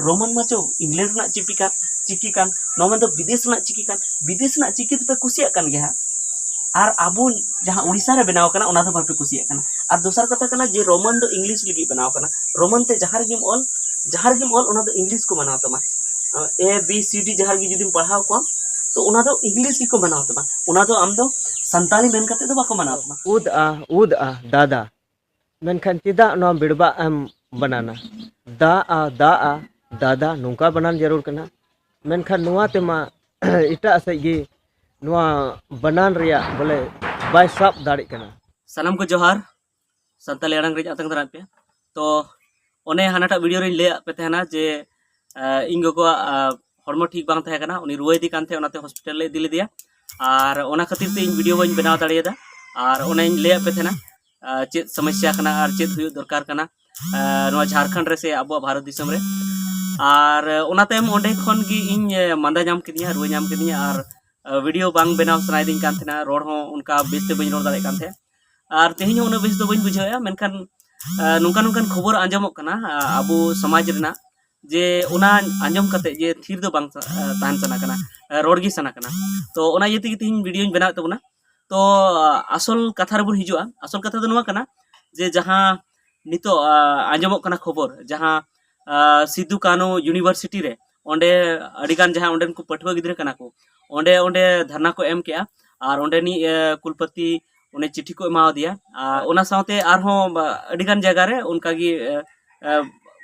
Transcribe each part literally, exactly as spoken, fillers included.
Roman ᱢᱟᱪᱚ England ᱨᱮᱱᱟᱜ ᱪᱤᱠᱤ ᱠᱟᱱ, ᱪᱤᱠᱤ ᱠᱟᱱ, ᱱᱚᱣᱟ ᱢᱮᱱᱫᱚ ᱵᱤᱫᱮᱥ ᱨᱮᱱᱟᱜ ᱪᱤᱠᱤ ᱠᱟᱱ᱾ ᱵᱤᱫᱮᱥ ᱨᱮᱱᱟᱜ ᱪᱤᱠᱤ ᱫᱚᱯᱮ ᱠᱩᱥᱤᱭᱟᱜ ᱠᱟᱱ ᱜᱮᱭᱟ ᱦᱟᱸᱜ, ᱟᱨ ᱟᱵᱚ ᱡᱟᱦᱟᱸ ᱩᱲᱤᱥᱥᱟ ᱨᱮ ᱵᱮᱱᱟᱣ ᱠᱟᱱᱟ, ᱚᱱᱟ ᱫᱚ ᱵᱟᱯᱮ ᱠᱩᱥᱤᱭᱟᱜ ᱠᱟᱱᱟ᱾ ᱟᱨ ᱫᱚᱥᱟᱨ ᱠᱟᱛᱷᱟ ᱠᱟᱱᱟ ᱡᱮ ᱨᱳᱢᱟᱱ ᱫᱚ ᱤᱝᱞᱤᱥ ᱞᱟᱹᱜᱤᱫ ᱵᱮᱱᱟᱣ ᱠᱟᱱᱟ᱾ ᱨᱳᱢᱟᱱ ᱛᱮ ᱡᱟᱦᱟᱸ ᱨᱮᱜᱮᱢ ᱚᱞ, ᱡᱟᱦᱟᱸ ᱨᱮᱜᱮᱢ ᱚᱞ, ᱚᱱᱟ ᱫᱚ ᱤᱝᱞᱤᱥ ᱠᱚ ᱢᱟᱱᱟᱣ ᱛᱟᱢᱟ᱾ ᱮ ᱵᱤ ᱥᱤ ᱰᱤ ᱡᱟᱦᱟᱸ ᱨᱮᱜᱮ ᱡᱩᱫᱤᱢ ᱯᱟᱲᱦᱟᱣ ᱠᱚᱣᱟ, ᱛᱚ ᱚᱱᱟ ᱫᱚ ᱤᱝᱞᱤᱥ ᱜᱮᱠᱚ ᱢᱟᱱᱟᱣ ᱛᱟᱢᱟ, ᱚᱱᱟ ᱫᱚ ᱟᱢ ᱫᱚ ᱥᱟᱱᱛᱟᱲᱤ ᱢᱮᱱ ᱠᱟᱛᱮ ᱫᱚ ᱵᱟᱠᱚ ᱢᱟᱱᱟᱣ ᱛᱟᱢᱟ᱾ ᱩᱫ ᱟ, ᱩᱫ ᱟ, ᱫᱟᱫᱟ᱾ ᱢᱮᱱᱠᱷᱟᱱ ᱪᱮᱫᱟᱜ ᱱᱚᱣᱟ ᱵᱮᱲᱵᱟᱜ ᱮᱢ ᱵᱟᱱᱟᱱᱟ? ᱫᱟ ᱟ, ᱫᱟ ᱟ, ᱫᱟᱫᱟ, ᱱᱚᱝᱠᱟ ᱵᱟᱱᱟᱱ ᱡᱟᱹᱨᱩᱲ ᱠᱟᱱᱟ᱾ ᱢᱮᱱᱠᱷᱟᱱ ᱱᱚᱣᱟ ᱛᱮᱢᱟ ᱮᱴᱟᱜ ᱥᱮᱫ ᱜᱮ ᱱᱚᱣᱟ ᱵᱟᱱᱟᱱ ᱨᱮᱭᱟᱜ ᱵᱚᱞᱮ ᱵᱟᱭ ᱥᱟᱵ ᱫᱟᱲᱮᱜ ᱠᱟᱱᱟ᱾ ᱥᱟᱱᱟᱢ ᱠᱚ ᱡᱚᱦᱟᱨ᱾ ᱥᱟᱱᱛᱟᱲᱤ ᱟᱲᱟᱝ ᱨᱮᱧ ᱟᱛᱟᱝ ᱫᱟᱨᱟᱢ ᱯᱮᱭᱟ᱾ ᱛᱚ ᱚᱱᱮ ᱦᱟᱱᱟᱴᱟᱜ ᱵᱷᱤᱰᱤᱭᱳ ᱨᱮᱧ ᱞᱟᱹᱭᱟᱫ ᱯᱮ ᱛᱟᱦᱮᱱᱟ ᱡᱮ, ᱟᱸ, ᱤᱧ ᱜᱚᱜᱚᱣᱟᱜ, ᱟᱸ, ᱦᱚᱲᱢᱚ ᱴᱷᱤᱠ ᱵᱟᱝ ᱛᱟᱦᱮᱸ ᱠᱟᱱᱟ, ᱩᱱᱤ ᱨᱩᱣᱟᱹᱭᱮᱫᱮ ᱠᱟᱱ ᱛᱟᱦᱮᱸᱫ, ᱚᱱᱟᱛᱮ ᱦᱚᱥᱯᱤᱴᱟᱞ ᱞᱮ ᱤᱫᱤ ᱞᱮᱫᱮᱭᱟ᱾ ᱟᱨ ᱚᱱᱟ ᱠᱷᱟᱹᱛᱤᱨ ᱛᱮ ᱤᱧ ᱵᱷᱤᱰᱤᱭᱳ ᱵᱟᱹᱧ ᱵᱮᱱᱟᱣ ᱫᱟᱲᱮᱭᱟᱫᱟ᱾ ᱟᱨ ᱚᱱᱮᱧ ᱞᱟᱹᱭᱟᱫ ᱯᱮ ᱛᱟᱦᱮᱱᱟ, ᱟᱸ, ᱪᱮᱫ ᱥᱚᱢᱚᱥᱥᱟ ᱠᱟᱱᱟ ᱟᱨ ᱪᱮᱫ ᱦᱩᱭᱩᱜ ᱫᱚᱨᱠᱟᱨ ᱠᱟᱱᱟ, ᱟᱸ, ᱱᱚᱣᱟ ᱡᱷᱟᱲᱠᱷᱚᱸᱰ ᱨᱮ ᱥᱮ ᱟᱵᱚᱣᱟᱜ ᱵᱷᱟᱨᱚᱛ ᱫᱤᱥᱚᱢ ᱨᱮ᱾ ᱟᱨ ᱚᱱᱟ ᱛᱟᱭᱚᱢ ᱚᱸᱰᱮ ᱠᱷᱚᱱ ᱜᱮ ᱤᱧ, ᱟᱸ, ᱢᱟᱸᱫᱟ ᱧᱟᱢ ᱠᱤᱫᱤᱧᱟ, ᱨᱩᱣᱟᱹ ᱧᱟᱢ ᱠᱤᱫᱤᱧᱟ᱾ ᱟᱨ, ᱟᱸ, ᱵᱷᱤᱰᱤᱭᱳ ᱵᱟᱝ ᱵᱮᱱᱟᱣ ᱥᱟᱱᱟᱭᱮᱫᱤᱧ ᱠᱟᱱ ᱛᱟᱦᱮᱱᱟ, ᱨᱚᱲ ᱦᱚᱸ ᱚᱱᱠᱟ ᱵᱮᱥᱛᱮ ᱵᱟᱹᱧ ᱨᱚᱲ ᱫᱟᱲᱮᱭᱟᱜ ᱠᱟᱱ ᱛᱟᱦᱮᱸᱫ᱾ ᱟᱨ ᱛᱮᱦᱮᱧ ᱦᱚᱸ ᱩᱱᱟᱹᱜ ᱵᱮᱥ ᱫᱚ ᱵᱟᱹᱧ ᱵᱩᱡᱷᱟᱹᱣᱮᱫᱼᱟ, ᱢᱮᱱᱠᱷᱟᱱ, ᱟᱸ, ᱱᱚᱝᱠᱟ ᱱᱚᱝᱠᱟᱱ ᱠᱷᱚᱵᱚᱨ ᱟᱸᱡᱚᱢᱚᱜ ᱠᱟᱱᱟ, ᱟᱸ, ᱟᱵᱚ ᱥᱚᱢᱟᱡᱽ ᱨᱮᱱᱟᱜ, ᱡᱮ ᱚᱱᱟ ᱟᱸᱡᱚᱢ ᱠᱟᱛᱮ ᱡᱮ ᱛᱷᱤᱨ ᱫᱚ ᱵᱟᱝ, ᱟᱸ, ᱛᱟᱦᱮᱱ ᱥᱟᱱᱟ ᱠᱟᱱᱟ, ᱟᱸ, ᱨᱚᱲ ᱜᱮ ᱥᱟᱱᱟ ᱠᱟᱱᱟ᱾ ᱛᱚ ᱚᱱᱟ ᱤᱭᱟᱹ ᱛᱮᱜᱮ ᱛᱮᱦᱮᱧ ᱵᱷᱤᱰᱤᱭᱳᱧ ᱵᱮᱱᱟᱣᱮᱫ ᱛᱟᱵᱚᱱᱟ᱾ ᱛᱚ, ᱟᱸ, ᱟᱥᱚᱞ ᱠᱟᱛᱷᱟ ᱨᱮᱵᱚᱱ ᱦᱤᱡᱩᱜᱼᱟ᱾ ᱟᱥᱚᱞ ᱠᱟᱛᱷᱟ ᱫᱚ ᱱᱚᱣᱟ ᱠᱟᱱᱟ ᱡᱮ ᱡᱟᱦᱟᱸ ᱱᱤᱛᱚᱜ, ᱟᱸ, ᱟᱸᱡᱚᱢᱚᱜ ᱠᱟᱱᱟ ᱠᱷᱚᱵᱚᱨ, ᱡᱟᱦᱟᱸ, ᱟᱸ, ᱥᱤᱫᱩ ᱠᱟᱹᱱᱦᱩ ᱤᱭᱩᱱᱤᱵᱷᱟᱨᱥᱤᱴᱤ ᱨᱮ, ᱚᱸᱰᱮ ᱟᱹᱰᱤᱜᱟᱱ ᱡᱟᱦᱟᱸ ᱚᱸᱰᱮᱱ ᱠᱚ ᱯᱟᱹᱴᱷᱩᱣᱟᱹ ᱜᱤᱫᱽᱨᱟᱹ ᱠᱟᱱᱟ ᱠᱚ, ᱚᱸᱰᱮ, ᱚᱸᱰᱮ ᱫᱷᱟᱨᱱᱟ ᱠᱚ ᱮᱢ ᱠᱮᱜᱼᱟ᱾ ᱟᱨ ᱚᱸᱰᱮᱱᱤᱡ, ᱮ, ᱠᱩᱞᱯᱚᱛᱤ ᱚᱱᱮ ᱪᱤᱴᱷᱤ ᱠᱚ ᱮᱢᱟᱣᱟᱫᱮᱭᱟ᱾ ᱟᱨ ᱚᱱᱟ ᱥᱟᱶᱛᱮ ᱟᱨᱦᱚᱸ ᱵᱟ-, ᱟᱹᱰᱤᱜᱟᱱ ᱡᱟᱭᱜᱟ ᱨᱮ ᱚᱱᱠᱟᱜᱮ, ᱮ, ᱮ,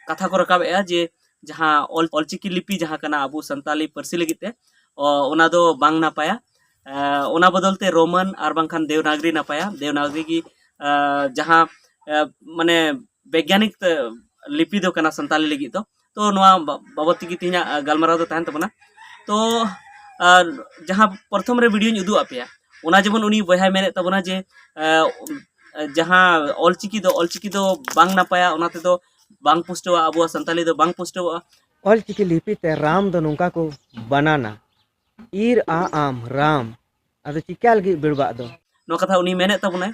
ᱠᱟᱛᱷᱟ ᱠᱚ ᱨᱟᱠᱟᱵᱮᱜᱼᱟ ᱡᱮ ᱡᱟᱦᱟᱸ ᱚᱞ-, ᱚᱞᱪᱤᱠᱤ ᱞᱤᱯᱤ ᱡᱟᱦᱟᱸ ᱠᱟᱱᱟ ᱟᱵᱚ ᱥᱟᱱᱛᱟᱞᱤ ᱯᱟᱹᱨᱥᱤ ᱞᱟᱹᱜᱤᱫ ᱛᱮ, ᱚ, ᱚᱱᱟ ᱫᱚ ᱵᱟᱝ ᱱᱟᱯᱟᱭᱟ᱾ ᱮ, ᱚᱱᱟ ᱵᱚᱫᱚᱞ ᱛᱮ ᱨᱳᱢᱟᱱ ᱟᱨ ᱵᱟᱝᱠᱷᱟᱱ ᱫᱮᱣᱱᱟᱜᱽᱨᱤ ᱱᱟᱯᱟᱭᱟ᱾ ᱫᱮᱣᱱᱟᱜᱽᱨᱤ ᱜᱮ, ᱮ, ᱡᱟᱦᱟᱸ, ᱮ, ᱢᱟᱱᱮ ᱵᱮᱜᱽᱜᱟᱱᱤᱠ ᱛᱮ ᱞᱤᱯᱤ ᱫᱚ ᱠᱟᱱᱟ ᱥᱟᱱᱛᱟᱞᱤ ᱞᱟᱹᱜᱤᱫ ᱫᱚ᱾ ᱛᱚ ᱱᱚᱣᱟ ᱵᱟ-, ᱵᱟᱵᱚᱫ ᱛᱮᱜᱮ ᱛᱮᱦᱮᱧᱟᱜ, ᱟ, ᱜᱟᱞᱢᱟᱨᱟᱣ ᱫᱚ ᱛᱟᱦᱮᱱ ᱛᱟᱵᱚᱱᱟ᱾ ᱛᱚ, ᱟᱨ ᱡᱟᱦᱟᱸ ᱯᱨᱚᱛᱷᱚᱢ ᱨᱮ ᱵᱷᱤᱰᱤᱭᱳᱧ ᱩᱫᱩᱜ ᱟᱫ ᱯᱮᱭᱟ, ᱚᱱᱟ ᱡᱮᱢᱚᱱ ᱩᱱᱤ ᱵᱚᱭᱦᱟᱭ ᱢᱮᱱᱮᱫ ᱛᱟᱵᱚᱱᱟ ᱡᱮ, ᱮ, ᱡᱟᱦᱟᱸ ᱚᱞᱪᱤᱠᱤ ᱫᱚ, ᱚᱞᱪᱤᱠᱤ ᱫᱚ ᱵᱟᱝ ᱱᱟᱯᱟᱭᱟ, ᱚᱱᱟ ᱛᱮᱫᱚ ᱵᱟᱝ ᱯᱩᱥᱴᱟᱹᱣᱟ, ᱟᱵᱚᱣᱟᱜ ᱥᱟᱱᱛᱟᱞᱤ ᱫᱚ ᱵᱟᱝ ᱯᱩᱥᱴᱟᱹᱣᱚᱜᱼᱟ᱾ ᱚᱞᱪᱤᱠᱤ ᱞᱤᱯᱤ ᱛᱮ ᱨᱟᱢ ᱫᱚ ᱱᱚᱝᱠᱟ ᱠᱚ ᱵᱟᱱᱟᱱᱟ, ᱤᱨ ᱟ ᱟᱢ ᱨᱟᱢ᱾ ᱟᱫᱚ ᱪᱤᱠᱟ ᱞᱟᱹᱜᱤᱫ ᱵᱮᱲᱵᱟᱜ ᱫᱚ? ᱱᱚᱣᱟ ᱠᱟᱛᱷᱟ ᱩᱱᱤ ᱢᱮᱱᱮᱫ ᱛᱟᱵᱚᱱᱟᱭ᱾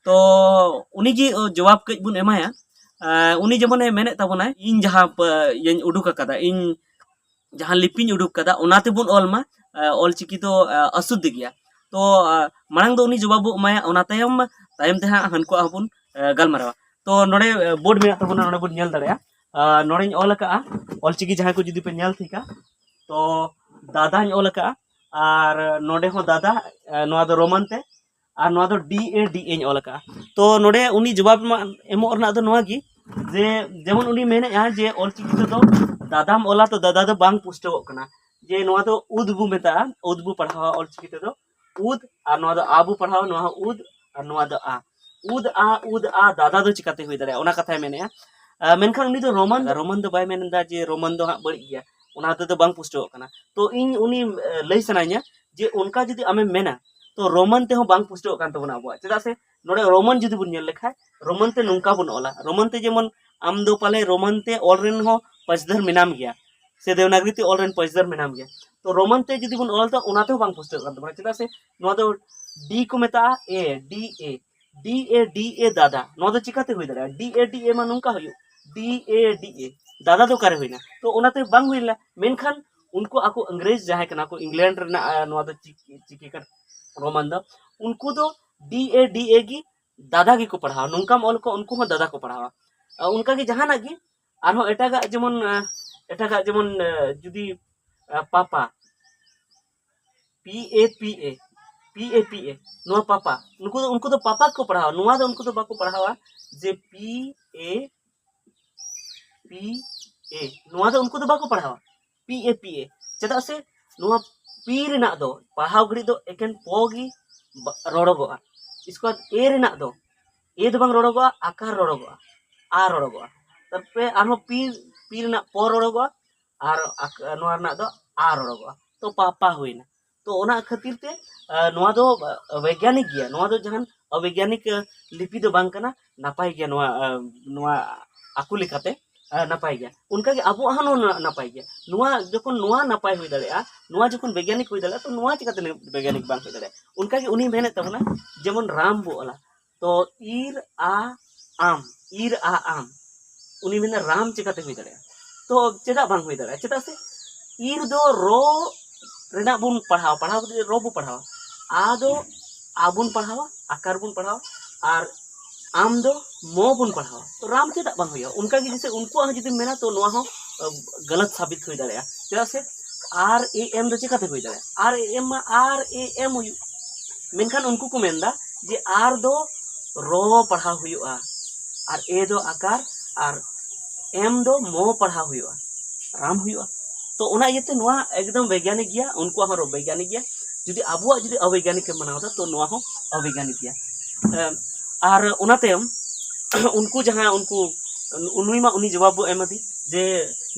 ᱛᱚ ᱩᱱᱤᱜᱮ ᱡᱚᱵᱟᱵ ᱠᱟᱹᱡ ᱵᱚᱱ ᱮᱢᱟᱭᱟ᱾ ᱩᱱᱤ ᱡᱮᱢᱚᱱᱮ ᱢᱮᱱᱮᱫ ᱛᱟᱵᱚᱱᱟᱭ, ᱤᱧ ᱡᱟᱦᱟᱸ ᱤᱭᱟᱹᱧ ᱩᱰᱩᱠ ᱟᱠᱟᱫᱟ, ᱤᱧ ᱡᱟᱦᱟᱸ ᱞᱤᱯᱤᱧ ᱩᱰᱩᱠ ᱟᱠᱟᱫᱟ, ᱚᱱᱟ ᱛᱮᱵᱚᱱ ᱚᱞ ᱢᱟ᱾ ᱚᱞᱪᱤᱠᱤ ᱫᱚ ᱚᱥᱩᱫᱷ ᱜᱮᱭᱟ᱾ ᱛᱚ ᱢᱟᱲᱟᱝ ᱫᱚ ᱩᱱᱤ ᱡᱚᱵᱟᱵ ᱵᱚ ᱮᱢᱟᱭᱟ, ᱚᱱᱟ ᱛᱟᱭᱚᱢ ᱛᱟᱭᱚᱢ ᱛᱮ ᱦᱟᱸᱜ ᱦᱟᱹᱱᱠᱩᱣᱟᱜ ᱦᱚᱸᱵᱚᱱ ᱜᱟᱞᱢᱟᱨᱟᱣᱟ᱾ ᱛᱚ ᱱᱚᱰᱮ ᱵᱳᱨᱰ ᱢᱮᱱᱟᱜ ᱛᱟᱵᱚᱱᱟ, ᱱᱚᱰᱮ ᱵᱚᱱ ᱧᱮᱞ ᱫᱟᱲᱮᱭᱟᱜᱼᱟ᱾ ᱱᱚᱰᱮᱧ ᱚᱞ ᱟᱠᱟᱫᱼᱟ ᱚᱞᱪᱤᱠᱤ, ᱡᱟᱦᱟᱸᱭ ᱠᱚ ᱡᱩᱫᱤ ᱯᱮ ᱧᱮᱞ ᱴᱷᱤᱠᱟ᱾ ᱛᱚ ᱫᱟᱫᱟᱧ ᱚᱞ ᱟᱠᱟᱫᱼᱟ, ᱟᱨ ᱱᱚᱰᱮ ᱦᱚᱸ ᱫᱟᱫᱟ, ᱱᱚᱣᱟ ᱫᱚ ᱨᱳᱢᱟᱱ ᱛᱮ, ᱟᱨ ᱱᱚᱣᱟ ᱫᱚ ᱰᱤ ᱮ ᱰᱤ ᱮᱧ ᱚᱞ ᱟᱠᱟᱫᱼᱟ᱾ ᱛᱚ ᱱᱚᱰᱮ ᱩᱱᱤ ᱡᱚᱵᱟᱵ ᱮᱢᱚᱜ ᱨᱮᱱᱟᱜ ᱫᱚ ᱱᱚᱣᱟ ᱜᱮ, ᱡᱮ ᱡᱮᱢᱚᱱ ᱩᱱᱤ ᱢᱮᱱᱮᱫᱼᱟ ᱡᱮ ᱚᱞᱪᱤᱠᱤ ᱛᱮᱫᱚ ᱫᱟᱫᱟᱢ ᱚᱞᱟ, ᱛᱚ ᱫᱟᱫᱟ ᱫᱚ ᱵᱟᱝ ᱯᱩᱥᱴᱟᱹᱣᱚᱜ ᱠᱟᱱᱟ᱾ ᱡᱮ ᱱᱚᱣᱟ ᱫᱚ ᱩᱫ ᱵᱚ ᱢᱮᱛᱟᱜᱼᱟ, ᱩᱫ ᱵᱚ ᱯᱟᱲᱦᱟᱣᱟ ᱚᱞᱪᱤᱠᱤ ᱛᱮᱫᱚ ᱩᱫ, ᱟᱨ ᱱᱚᱣᱟ ᱫᱚ ᱟ ᱵᱚ ᱯᱟᱲᱦᱟᱣᱟ, ᱱᱚᱣᱟ ᱦᱚᱸ ᱩᱫ, ᱟᱨ ᱱᱚᱣᱟ ᱫᱚ ᱟ᱾ ᱩᱫ ᱟ, ᱩᱫ ᱟ, ᱫᱟᱫᱟ ᱫᱚ ᱪᱤᱠᱟᱹᱛᱮ ᱦᱩᱭ ᱫᱟᱲᱮᱭᱟᱜᱼᱟ, ᱚᱱᱟ ᱠᱟᱛᱷᱟᱭ ᱢᱮᱱᱮᱫᱼᱟ᱾ ᱢᱮᱱᱠᱷᱟᱱ ᱩᱱᱤ ᱫᱚ ᱨᱳᱢᱟᱱ, ᱨᱳᱢᱟᱱ ᱫᱚ ᱵᱟᱭ ᱢᱮᱱ ᱮᱫᱟ ᱡᱮ ᱨᱳᱢᱟᱱ ᱫᱚ ᱦᱟᱸᱜ ᱵᱟᱹᱲᱤᱡ ᱜᱮᱭᱟ, ᱚᱱᱟ ᱛᱮᱫᱚ ᱵᱟᱝ ᱯᱩᱥᱴᱟᱹᱣᱚᱜ ᱠᱟᱱᱟ᱾ ᱛᱚ ᱤᱧ ᱩᱱᱤ ᱞᱟᱹᱭ ᱥᱟᱱᱟᱧᱟ ᱡᱮ ᱚᱱᱠᱟ ᱡᱩᱫᱤ ᱟᱢᱮᱢ ᱢᱮᱱᱟ, ᱛᱚ ᱨᱳᱢᱟᱱ ᱛᱮᱦᱚᱸ ᱵᱟᱝ ᱯᱩᱥᱴᱟᱹᱣᱚᱜ ᱠᱟᱱ ᱛᱟᱵᱚᱱᱟ ᱟᱵᱚᱣᱟᱜ᱾ ᱪᱮᱫᱟᱜ ᱥᱮ ᱱᱚᱰᱮ ᱨᱳᱢᱟᱱ ᱡᱩᱫᱤ ᱵᱚᱱ ᱧᱮᱞ ᱞᱮᱠᱷᱟᱡ, ᱨᱳᱢᱟᱱ ᱛᱮ ᱱᱚᱝᱠᱟ ᱵᱚᱱ ᱚᱞᱟ᱾ ᱨᱳᱢᱟᱱ ᱛᱮ ᱡᱮᱢᱚᱱ ᱟᱢ ᱫᱚ ᱯᱟᱞᱮ ᱨᱳᱢᱟᱱ ᱛᱮ ᱚᱞ ᱨᱮᱱ ᱦᱚᱸ ᱯᱟᱹᱪᱫᱟᱹᱨ ᱢᱮᱱᱟᱢ ᱜᱮᱭᱟ, ᱥᱮ ᱫᱮᱣᱱᱟᱜᱽᱨᱤ ᱛᱮ ᱚᱞ ᱨᱮᱱ ᱯᱟᱹᱪᱫᱟᱹᱨ ᱢᱮᱱᱟᱢ ᱜᱮᱭᱟ᱾ ᱛᱚ ᱨᱳᱢᱟᱱ ᱛᱮ ᱡᱩᱫᱤ ᱵᱚᱱ ᱚᱞ, ᱛᱚ ᱚᱱᱟ ᱛᱮᱦᱚᱸ ᱵᱟᱝ ᱯᱩᱥᱴᱟᱹᱜ ᱠᱟᱱ ᱛᱟᱵᱚᱱᱟ᱾ ᱪᱮᱫᱟᱜ ᱥᱮ ᱱᱚᱣᱟ ᱫᱚ ᱰᱤ ᱠᱚ ᱢᱮᱛᱟᱜᱼᱟ, ᱮ, ᱰᱤ ᱮ, ᱰᱤ ᱮ ᱰᱤ ᱮ ᱫᱟᱫᱟ᱾ ᱱᱚᱣᱟ ᱫᱚ ᱪᱤᱠᱟᱹᱛᱮ ᱦᱩᱭ ᱫᱟᱲᱮᱭᱟᱜᱼᱟ? ᱰᱤ ᱮ ᱰᱤ ᱮ ᱢᱟ ᱱᱚᱝᱠᱟ ᱦᱩᱭᱩᱜ, ᱰᱤ ᱮ ᱰᱤ ᱮ, ᱫᱟᱫᱟ ᱫᱚ ᱚᱠᱟᱨᱮ ᱦᱩᱭᱱᱟ? ᱛᱚ ᱚᱱᱟᱛᱮ ᱵᱟᱝ ᱦᱩᱭ ᱞᱮᱱᱟ᱾ ᱢᱮᱱᱠᱷᱟᱱ ᱩᱱᱠᱩ ᱟᱠᱚ ᱤᱝᱨᱮᱡᱽ ᱡᱟᱦᱟᱸᱭ ᱠᱟᱱᱟ ᱠᱚ, ᱤᱝᱞᱮᱱᱰ ᱨᱮᱱᱟᱜ ᱱᱚᱣᱟ ᱫᱚ ᱪᱤᱠᱤ ᱠᱟᱱᱟ, ᱨᱳᱢᱟᱱ ᱫᱚ, ᱩᱱᱠᱩ ᱫᱚ ᱰᱤ ᱮ ᱰᱤ ᱮ ᱜᱮ ᱫᱟᱫᱟ ᱜᱮᱠᱚ ᱯᱟᱲᱦᱟᱣᱟ᱾ ᱱᱚᱝᱠᱟᱢ ᱚᱞ ᱠᱚ, ᱩᱱᱠᱩ ᱦᱚᱸ ᱫᱟᱫᱟ ᱠᱚ ᱯᱟᱲᱦᱟᱣᱟ᱾ ᱚᱱᱠᱟᱜᱮ ᱡᱟᱦᱟᱱᱟᱜ ᱜᱮ ᱟᱨᱦᱚᱸ ᱮᱴᱟᱜᱟᱜ ᱡᱮᱢᱚᱱ ᱮᱴᱟᱜᱟᱜ ᱡᱮᱢᱚᱱ ᱡᱩᱫᱤ ᱯᱟᱯᱟ, ᱯᱤ ᱮ ᱯᱤ ᱮ, ᱯᱤ ᱮ ᱯᱤ ᱮ, ᱱᱚᱣᱟ ᱯᱟᱯᱟ, ᱱᱩᱠᱩ ᱫᱚ, ᱩᱱᱠᱩ ᱫᱚ ᱯᱟᱯᱟ ᱠᱚ ᱯᱟᱲᱦᱟᱣᱟ᱾ ᱱᱚᱣᱟ ᱫᱚ ᱩᱱᱠᱩ ᱫᱚ ᱵᱟᱠᱚ ᱯᱟᱲᱦᱟᱣᱟ ᱡᱮ ᱯᱤ ᱮ ᱯᱤ ᱮ, ᱱᱚᱣᱟ ᱫᱚ ᱩᱱᱠᱩ ᱫᱚ ᱵᱟᱠᱚ ᱯᱟᱲᱦᱟᱣᱟ, ᱯᱤ ᱮ ᱯᱤ ᱮ᱾ ᱪᱮᱫᱟᱜ ᱥᱮ ᱱᱚᱣᱟ ᱯᱤ ᱨᱮᱱᱟᱜ ᱫᱚ ᱯᱟᱲᱦᱟᱣ ᱜᱷᱟᱹᱲᱤᱡ ᱫᱚ ᱮᱠᱮᱱ ᱯᱚ ᱜᱮ ᱨᱚᱲᱚᱜᱚᱜᱼᱟ᱾ ᱤᱥᱠᱮ ᱵᱟᱫ ᱮ ᱨᱮᱱᱟᱜ ᱫᱚ ᱮ ᱫᱚ ᱵᱟᱝ ᱨᱚᱲᱚᱜᱚᱜᱼᱟ, ᱟᱠᱟᱨ ᱨᱚᱲᱚᱜᱚᱜᱼᱟ, ᱟ ᱨᱚᱲᱚᱜᱚᱜᱼᱟ᱾ ᱛᱟᱨᱯᱚᱨᱮ ᱟᱨᱦᱚᱸ ᱯᱤ, ᱯᱤ ᱨᱮᱱᱟᱜ ᱯᱚ ᱨᱚᱲᱚᱜᱚᱜᱼᱟ, ᱟᱨ ᱱᱚᱣᱟ ᱨᱮᱱᱟᱜ ᱫᱚ ᱟ ᱨᱚᱲᱚᱜᱚᱜᱼᱟ᱾ ᱛᱚ ᱯᱟᱯᱟ ᱦᱩᱭᱱᱟ᱾ ᱛᱚ ᱚᱱᱟ ᱠᱷᱟᱹᱛᱤᱨ ᱛᱮ ᱱᱚᱣᱟ ᱫᱚ ᱵᱳᱭᱜᱟᱱᱤᱠ ᱜᱮᱭᱟ, ᱱᱚᱣᱟ ᱫᱚ ᱡᱟᱦᱟᱱ ᱚᱵᱳᱭᱜᱟᱱᱤᱠ ᱞᱤᱯᱤ ᱫᱚ ᱵᱟᱝ ᱠᱟᱱᱟ᱾ ᱱᱟᱯᱟᱭ ᱜᱮᱭᱟ ᱱᱚᱣᱟ, ᱱᱚᱣᱟ ᱟᱠᱚ ᱞᱮᱠᱟᱛᱮ ᱱᱟᱯᱟᱭ ᱜᱮᱭᱟ᱾ ᱚᱱᱠᱟᱜᱮ ᱟᱵᱚᱣᱟᱜ ᱦᱚᱸ ᱱᱚᱣᱟ ᱱᱟᱯᱟᱭ ᱜᱮᱭᱟ᱾ ᱱᱚᱣᱟ ᱡᱚᱠᱷᱚᱱ ᱱᱚᱣᱟ ᱱᱟᱯᱟᱭ ᱦᱩᱭ ᱫᱟᱲᱮᱭᱟᱜᱼᱟ, ᱱᱚᱣᱟ ᱡᱚᱠᱷᱚᱱ ᱵᱳᱭᱜᱟᱱᱤᱠ ᱦᱩᱭ ᱫᱟᱲᱮᱭᱟᱜᱼᱟ, ᱛᱚ ᱱᱚᱣᱟ ᱪᱤᱠᱟᱹᱛᱮ ᱵᱳᱭᱜᱟᱱᱤᱠ ᱵᱟᱝ ᱦᱩᱭ ᱫᱟᱲᱮᱭᱟᱜᱼᱟ? ᱚᱱᱠᱟᱜᱮ ᱩᱱᱤ ᱢᱮᱱᱮᱫ ᱛᱟᱵᱚᱱᱟ, ᱡᱮᱢᱚᱱ ᱨᱟᱢ ᱵᱚ ᱚᱞᱟ, ᱛᱚ ᱤᱨ ᱟ ᱟᱢ, ᱤᱨ ᱟ ᱟᱢ, ᱩᱱᱤ ᱢᱮᱱᱟ ᱨᱟᱢ ᱪᱮᱠᱟᱛᱮ ᱦᱩᱭ ᱫᱟᱲᱮᱭᱟᱜᱼᱟ? ᱛᱚ ᱪᱮᱫᱟᱜ ᱵᱟᱝ ᱦᱩᱭ ᱫᱟᱲᱮᱭᱟᱜᱼᱟ? ᱪᱮᱫᱟᱜ ᱥᱮ ᱤᱨ ᱫᱚ ᱨᱚ ᱨᱮᱱᱟᱜ ᱵᱚᱱ ᱯᱟᱲᱦᱟᱣ, ᱯᱟᱲᱦᱟᱣ ᱠᱟᱛᱮ ᱨᱚ ᱵᱚ ᱯᱟᱲᱦᱟᱣᱟ, ᱟ ᱫᱚ ᱟ ᱵᱚᱱ ᱯᱟᱲᱦᱟᱣᱟ, ᱟᱠᱟᱨ ᱵᱚᱱ ᱯᱟᱲᱦᱟᱣᱟ, ᱟᱨ ᱟᱢ ᱫᱚ ᱢᱚ ᱵᱚᱱ ᱯᱟᱲᱦᱟᱣᱟ᱾ ᱛᱚ ᱨᱟᱢ ᱪᱮᱫᱟᱜ ᱵᱟᱝ ᱦᱩᱭᱩᱜᱼᱟ? ᱚᱱᱠᱟ ᱜᱮ ᱡᱮᱥᱮ ᱩᱱᱠᱩᱣᱟᱜ ᱦᱚᱸ ᱡᱩᱫᱤᱢ ᱢᱮᱱᱟ, ᱛᱚ ᱱᱚᱣᱟ ᱦᱚᱸ ᱜᱟᱞᱟᱛ ᱥᱟᱵᱤᱛ ᱦᱩᱭ ᱫᱟᱲᱮᱭᱟᱜᱼᱟ᱾ ᱪᱮᱫᱟᱜ ᱥᱮ ᱟᱨ ᱮ ᱮᱢ ᱫᱚ ᱪᱮᱠᱟᱛᱮ ᱦᱩᱭ ᱫᱟᱲᱮᱭᱟᱜᱼᱟ? ᱟᱨ ᱮ ᱮᱢ ᱢᱟ ᱟᱨ ᱮ ᱮᱢ ᱦᱩᱭᱩᱜ, ᱢᱮᱱᱠᱷᱟᱱ ᱩᱱᱠᱩ ᱠᱚ ᱢᱮᱱᱫᱟ ᱡᱮ ᱟᱨ ᱫᱚ ᱨᱚ ᱯᱟᱲᱦᱟᱣ ᱦᱩᱭᱩᱜᱼᱟ, ᱟᱨ ᱮ ᱫᱚ ᱟᱠᱟᱨ, ᱟᱨ ᱮᱢ ᱫᱚ ᱢᱚ ᱯᱟᱲᱦᱟᱣ ᱦᱩᱭᱩᱜᱼᱟ, ᱨᱟᱢ ᱦᱩᱭᱩᱜᱼᱟ᱾ ᱛᱚ ᱚᱱᱟ ᱤᱭᱟᱹᱛᱮ ᱱᱚᱣᱟ ᱮᱠᱫᱚᱢ ᱵᱮᱭᱜᱟᱱᱤᱠ ᱜᱮᱭᱟ, ᱩᱱᱠᱩᱣᱟᱜ ᱦᱚᱸ ᱵᱮᱭᱜᱟᱱᱤᱠ ᱜᱮᱭᱟ᱾ ᱡᱩᱫᱤ ᱟᱵᱚᱣᱟᱜ ᱡᱩᱫᱤ ᱚᱵᱮᱭᱜᱟᱱᱤᱠ ᱮᱢ ᱢᱟᱱᱟᱣ ᱮᱫᱟ, ᱛᱚ ᱱᱚᱣᱟ ᱦᱚᱸ ᱚᱵᱮᱭᱜᱟᱱᱤᱠ ᱜᱮᱭᱟ᱾ ᱮᱢ, ᱟᱨ ᱚᱱᱟ ᱛᱟᱭᱚᱢ ᱩᱱᱠᱩ ᱡᱟᱦᱟᱸ ᱩᱱᱠᱩ ᱱᱩᱭ ᱢᱟ ᱩᱱᱤ ᱡᱚᱵᱟᱵ ᱵᱚ ᱮᱢ ᱟᱫᱮ ᱡᱮ